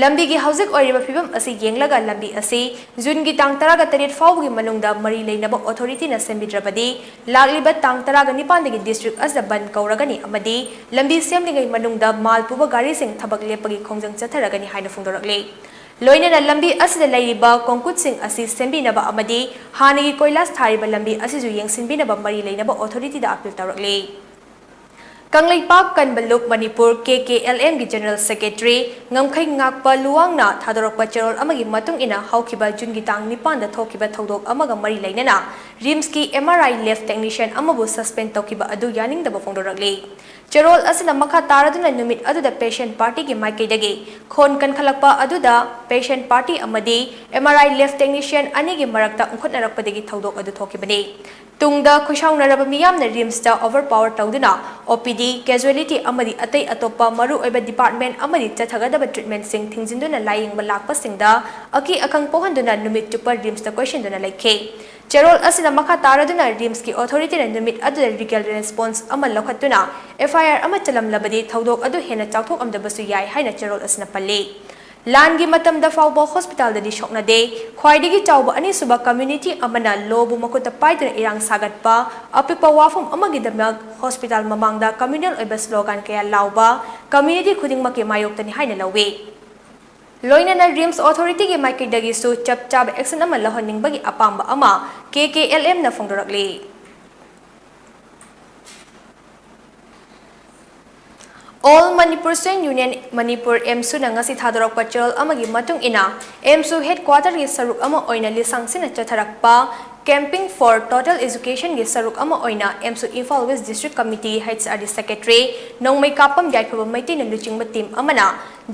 ꯂꯝꯕꯤꯒꯤ ꯍꯧꯖꯤꯛ ꯑꯣꯏꯔꯤꯕ ꯐꯤꯕꯝ ꯑꯁꯤ ꯌꯦꯡꯂꯒ ꯂꯝꯕꯤ ꯑꯁꯤ ꯖꯨꯟꯒꯤ ꯇꯥꯡ ꯇꯔꯥꯒ ꯇꯔꯦꯠ ꯐꯥꯎꯕꯒꯤ ꯃꯅꯨꯡꯗ ꯃꯔꯤ ꯂꯩꯅꯕ authority ꯅ ꯁꯦꯝꯕꯤꯗ꯭ꯔꯕꯗꯤ ꯂꯥꯛꯂꯤꯕ ꯇꯥꯡ ꯇꯔꯥꯒ ꯅꯤꯄꯥꯟꯗꯒꯤ district ꯑꯁꯤꯗ ꯕꯟꯗ ꯀꯧꯔꯒꯅꯤ ꯑꯃꯗꯤ ꯂꯝꯕꯤ ꯁꯦꯝꯂꯤꯉꯩ ꯃꯅꯨꯡꯗ ꯃꯥꯜ ꯄꯨꯕ ꯒꯥꯔꯤꯁꯤꯡ ꯊꯕꯛ ꯂꯦꯞꯄꯒꯤ ꯈꯣꯡꯖꯪ ꯆꯠꯊꯔꯒꯅꯤ ꯍꯥꯏꯅ ꯐꯣꯡꯗꯣꯔꯛꯂꯤ꯫ ꯂꯣꯏꯅꯅ ꯂꯝꯕꯤ ꯑꯁꯤꯗ ꯂꯩꯔꯤꯕ concrete ꯁꯤꯡ ꯑꯁꯤ ꯁꯦꯝꯕꯤꯅꯕ ꯑꯃꯗꯤ ꯍꯥꯟꯅꯒꯤ ꯀꯣꯏꯂꯥꯁ ꯊꯥꯔꯤꯕ ꯂꯝꯕꯤ ꯑꯁꯤꯁꯨ ꯌꯦꯡꯁꯤꯟꯕꯤꯅꯕ ꯃꯔꯤ ꯂꯩꯅꯕ authority ꯗ appeal ꯇꯧꯔꯛꯂꯤ꯫ ꯀꯪꯂꯩꯄꯥꯛ ꯀꯟꯕ ꯂꯨꯞ Manipur, K K L M ꯒꯤ general secretary ꯉꯝꯈꯩ ꯉꯥꯛꯄ ꯂꯨꯋꯥꯡꯅ ꯊꯥꯗꯣꯔꯛꯄ ꯆꯦꯔꯣꯜ ꯑꯃꯒꯤ ꯃꯇꯨꯡ ꯏꯟꯅ, ꯍꯧꯈꯤꯕ ꯖꯨꯟꯒꯤ ꯇꯥꯡ ꯅꯤꯄꯥꯟꯗ ꯊꯣꯛꯈꯤꯕ ꯊꯧꯗꯣꯛ ꯑꯃꯒ ꯃꯔꯤ ꯂꯩꯅꯅ RIMS ꯀꯤ M R I lab technician ꯑꯃꯕꯨ suspend ꯇꯧꯈꯤꯕ ꯑꯗꯨ ꯌꯥꯅꯤꯡꯗꯕ ꯐꯣꯡꯗꯣꯔꯛꯂꯤ꯫ ꯆꯦꯔꯣꯜ ꯑꯁꯤꯅ ꯃꯈꯥ ꯇꯥꯔꯗꯨꯅ ꯅꯨꯃꯤꯠ ꯑꯗꯨꯗ patient party ꯒꯤ ꯃꯥꯏꯀꯩꯗꯒꯤ ꯈꯣꯟ ꯀꯟꯈꯠꯂꯛꯄ ꯑꯗꯨꯗ patient party ꯑꯃꯗꯤ M R I lab technician ꯑꯅꯤꯒꯤ ꯃꯔꯛꯇ ꯎꯪꯈꯠꯅꯔꯛꯄꯗꯒꯤ ꯊꯧꯗꯣꯛ ꯑꯗꯨ ꯊꯣꯛꯈꯤꯕꯅꯤ꯫ ꯇꯨꯡꯗ ꯈꯣꯏꯁꯥꯎꯅꯔꯕ ꯃꯤꯌꯥꯝꯅ RIMS ꯇ overpower ꯇꯧꯗꯨꯅ O P D, casualty ꯑꯃꯗꯤ ꯑꯇꯩ ꯑꯇꯣꯞꯄ ꯃꯔꯨꯑꯣꯏꯕ department ꯑꯃꯗꯤ ꯆꯠꯊꯒꯗꯕ treatment ꯁꯤꯡ ꯊꯤꯡꯖꯤꯟꯗꯨꯅ ꯂꯥꯌꯦꯡꯕ ꯂꯥꯛꯄꯁꯤꯡꯗ ꯑꯀꯤ ꯑꯈꯪ ꯄꯣꯛꯍꯟꯗꯨꯅ ꯅꯨꯃꯤꯠ ꯆꯨꯞꯄ RIMS ꯇ ꯀꯣꯏꯁꯤꯟꯗꯨꯅ ꯂꯩꯈꯤ꯫ ꯆꯦꯔꯣꯜ ꯑꯁꯤꯅ ꯃꯈꯥ ꯇꯥꯔꯗꯨꯅ RIMS ꯀꯤ authority ꯅ ꯅꯨꯃꯤꯠ ꯑꯗꯨꯗ legal response ꯑꯃ ꯂꯧꯈꯠꯇꯨꯅ F I R ꯑꯃ ꯆꯜꯂꯝꯂꯕꯗꯤ ꯊꯧꯗꯣꯛ ꯑꯗꯨ ꯍꯦꯟꯅ ꯆꯥꯎꯊꯣꯛꯂꯝꯗꯕꯁꯨ ꯌꯥꯏ ꯍꯥꯏꯅ ꯆꯦꯔꯣꯜ ꯑꯁꯤꯅ ꯄꯜꯂꯤ꯫ ꯂꯥꯟꯒꯤ ꯃꯇꯝꯗ ꯐꯥꯎꯕ hospital ꯗꯗꯤ ꯁꯣꯛꯅꯗꯦ꯫ ꯈ꯭ꯋꯥꯏꯗꯒꯤ ꯆꯥꯎꯕ ꯑꯅꯤꯁꯨꯕ community ꯑꯃꯅ law ꯕꯨ ꯃꯈꯨꯠꯇ ꯄꯥꯏꯗꯨꯅ ꯏꯔꯥꯡ ꯁꯥꯒꯠꯄ ꯑꯄꯤꯛꯄ ꯋꯥꯐꯝ ꯑꯃꯒꯤꯗꯃꯛ hospital ꯃꯃꯥꯡꯗ communal ꯑꯣꯏꯕ slogan ꯀꯌꯥ ꯂꯥꯎꯕ community ꯈꯨꯗꯤꯡꯃꯛꯀꯤ ꯃꯥꯌꯣꯛꯇꯅꯤ ꯍꯥꯏꯅ ꯂꯧꯏ꯫ ꯂꯣꯏꯅꯅ RIMS authority ꯒꯤ ꯃꯥꯏꯀꯩꯗꯒꯤꯁꯨ ꯆꯞ ꯆꯥꯕ action ꯑꯃ ꯂꯧꯍꯟꯅꯤꯡꯕꯒꯤ ꯑꯄꯥꯝꯕ ꯑꯃ K K L M ꯅ ꯐꯣꯡꯗꯣꯔꯛꯂꯤ꯫ All Manipur Student Union Manipur, AMSU ꯅ ꯉꯁꯤ ꯊꯥꯗꯣꯔꯛꯄ ꯆꯦꯔꯣꯜ ꯑꯃꯒꯤ ꯃꯇꯨꯡ ꯏꯟꯅ, AMSU headquarter ꯒꯤ ꯁꯔꯨꯛ ꯑꯃ ꯑꯣꯏꯅ ꯂꯤꯁꯥꯡ ꯁꯤꯠꯅ ꯆꯠꯊꯔꯛꯄ Camping for Total Educationꯒꯤ ꯁꯔꯨꯛ ꯑꯃ ꯑꯣꯏꯅ ꯑꯦꯝꯁꯨ Imphal west district committee, H R D secretary Nongmeikapam Yaiphaba ꯃꯩꯇꯩꯅ ꯂꯨꯆꯤꯡꯕ ꯇꯤꯝ ꯑꯃꯅ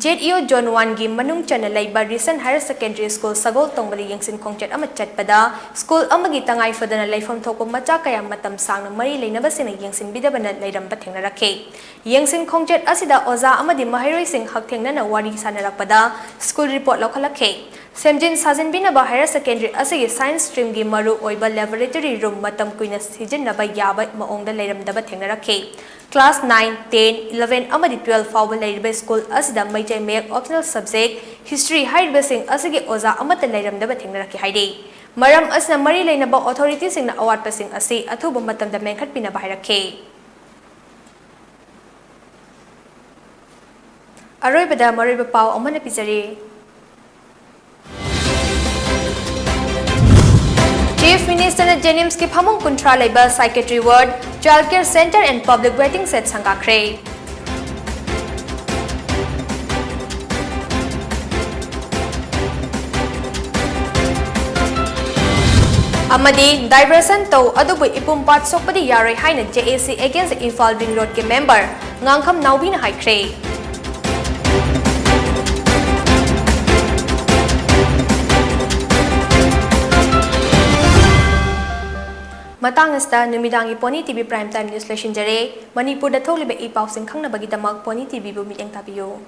ꯖꯦꯠ ꯏ ꯑꯣ ꯖꯣꯟ ꯋꯥꯟꯒꯤ ꯃꯅꯨꯡ ꯆꯟꯅ ꯂꯩꯕ ꯔꯤꯁꯟ ꯍꯥꯌꯔ ꯁꯦꯀꯦꯟꯗꯔꯤ ꯁ꯭ꯀꯨꯜ ꯁꯒꯣꯜ ꯇꯣꯡꯕꯗ ꯌꯦꯡꯁꯤꯟ ꯈꯣꯡꯆꯠ ꯑꯃ ꯆꯠꯄꯗ ꯁ꯭ꯀꯨꯜ ꯑꯃꯒꯤ ꯇꯉꯥꯏ ꯐꯗꯅ ꯂꯩꯐꯝ ꯊꯣꯛꯄ ꯃꯆꯥ ꯀꯌꯥ ꯃꯇꯝ ꯁꯥꯡꯅ ꯃꯔꯤ ꯂꯩꯅꯕꯁꯤꯡꯅ ꯌꯦꯡꯁꯤꯟꯕꯤꯗꯕꯅ ꯂꯩꯔꯝꯕ ꯊꯦꯡꯅꯔꯛꯈꯤ꯫ ꯌꯦꯡꯁꯤꯟ ꯈꯣꯡꯆꯠ ꯑꯁꯤꯗ ꯑꯣꯖꯥ ꯑꯃꯗꯤ ꯃꯍꯩꯔꯣꯏꯁꯤꯡ ꯍꯛꯊꯦꯡꯅꯅ ꯋꯥꯔꯤ ꯁꯥꯅꯔꯛꯄꯗ ꯁ꯭ꯀꯨꯜ ꯔꯤꯄꯣꯔꯠ ꯂꯧꯈꯠꯂꯛꯈꯤ꯫ ꯁꯦꯝꯖꯤꯟ ꯁꯥꯖꯤꯟꯕꯤꯅꯕ ꯍꯥꯌꯔ ꯁꯦꯀꯦꯟꯗꯔꯤ ꯑꯁꯤꯒꯤ ꯁꯥꯏꯟꯁ ꯁ꯭ꯇ꯭ꯔꯤꯝꯒꯤ ꯃꯔꯨ ꯑꯣꯏꯕ ꯂꯦꯕꯣꯔꯦꯇꯔꯤ ꯔꯨꯝ ꯃꯇꯝ ꯀꯨꯏꯅ ꯁꯤꯖꯤꯟꯅꯕ ꯌꯥꯕ ꯃꯑꯣꯡꯗ ꯂꯩꯔꯝꯗꯕ ꯊꯦꯡꯅꯔꯛꯈꯤ꯫ ꯀ꯭ꯂꯥꯁ ꯅꯥꯏꯟ, ꯇꯦꯟ, ꯏꯂꯚꯦꯟ ꯑꯃꯗꯤ ꯇꯨꯋꯦꯜꯐ ꯐꯥꯎꯕ ꯂꯩꯔꯤꯕ ꯁ꯭ꯀꯨꯜ ꯑꯁꯤꯗ ꯃꯩꯇꯩ ꯃꯌꯦꯛ ꯑꯣꯞꯁꯅꯦꯜ ꯁꯕꯖꯦꯛ, ꯍꯤꯁꯇ꯭ꯔꯤ ꯍꯥꯏꯔꯤꯕꯁꯤꯡ ꯑꯁꯤꯒꯤ ꯑꯣꯖꯥ ꯑꯃꯠꯇ ꯂꯩꯔꯝꯗꯕ ꯊꯦꯡꯅꯔꯛꯈꯤ ꯍꯥꯏꯔꯤ꯫ ꯃꯔꯝ ꯑꯁꯤꯅ ꯃꯔꯤ ꯂꯩꯅꯕ ꯑꯣꯊꯣꯔꯤꯇꯤꯁꯤꯡꯅ ꯑꯋꯥꯠꯄꯁꯤꯡ ꯑꯁꯤ ꯑꯊꯨꯕ ꯃꯇꯝꯗ ꯃꯦꯟꯈꯠꯄꯤꯅꯕ ꯍꯥꯏꯔꯛꯈꯤ꯫ ꯑꯔꯣꯏꯕꯗ ꯃꯔꯨꯑꯣꯏꯕ ꯄꯥꯎ ꯑꯃꯅ ꯄꯤꯖꯔꯤ꯫ ꯆꯤꯐ ꯃꯤꯅꯤꯁꯇꯔꯅ ꯖꯦꯅꯤꯝꯁꯀꯤ ꯐꯃꯨꯡ ꯀꯨꯟꯊ꯭ꯔꯥ ꯂꯩꯕ psychiatry ward, child care centre and public waiting shed ꯁꯪꯒꯥꯈ꯭ꯔꯦ꯫ ꯑꯃꯗꯤ diversion ꯇꯧ, ꯑꯗꯨꯕꯨ ꯏꯄꯨꯝ ꯄꯥꯠ ꯁꯣꯛꯄꯗꯤ ꯌꯥꯔꯣꯏ ꯍꯥꯏꯅ J A C against Imphal Ring Roadꯀꯤ member ꯉꯥꯡꯈꯝ ꯅꯥꯎꯕꯤꯅ ꯍꯥꯏꯈ꯭ꯔꯦ꯫ ꯃꯇꯥꯡ ꯑꯁꯤꯗ ꯅꯨꯃꯤꯗꯥꯡꯒꯤ Pony T V Prime Time News ꯂꯣꯏꯁꯤꯟꯖꯔꯦ꯫ ꯃꯅꯤꯄꯨꯔꯗ ꯊꯣꯛꯂꯤꯕ ꯏ ꯄꯥꯎꯁꯤꯡ ꯈꯪꯅꯕꯒꯤꯗꯃꯛ Pony T Vꯕꯨ ꯃꯤꯠꯌꯦꯡ ꯇꯥꯕꯤꯌꯨ꯫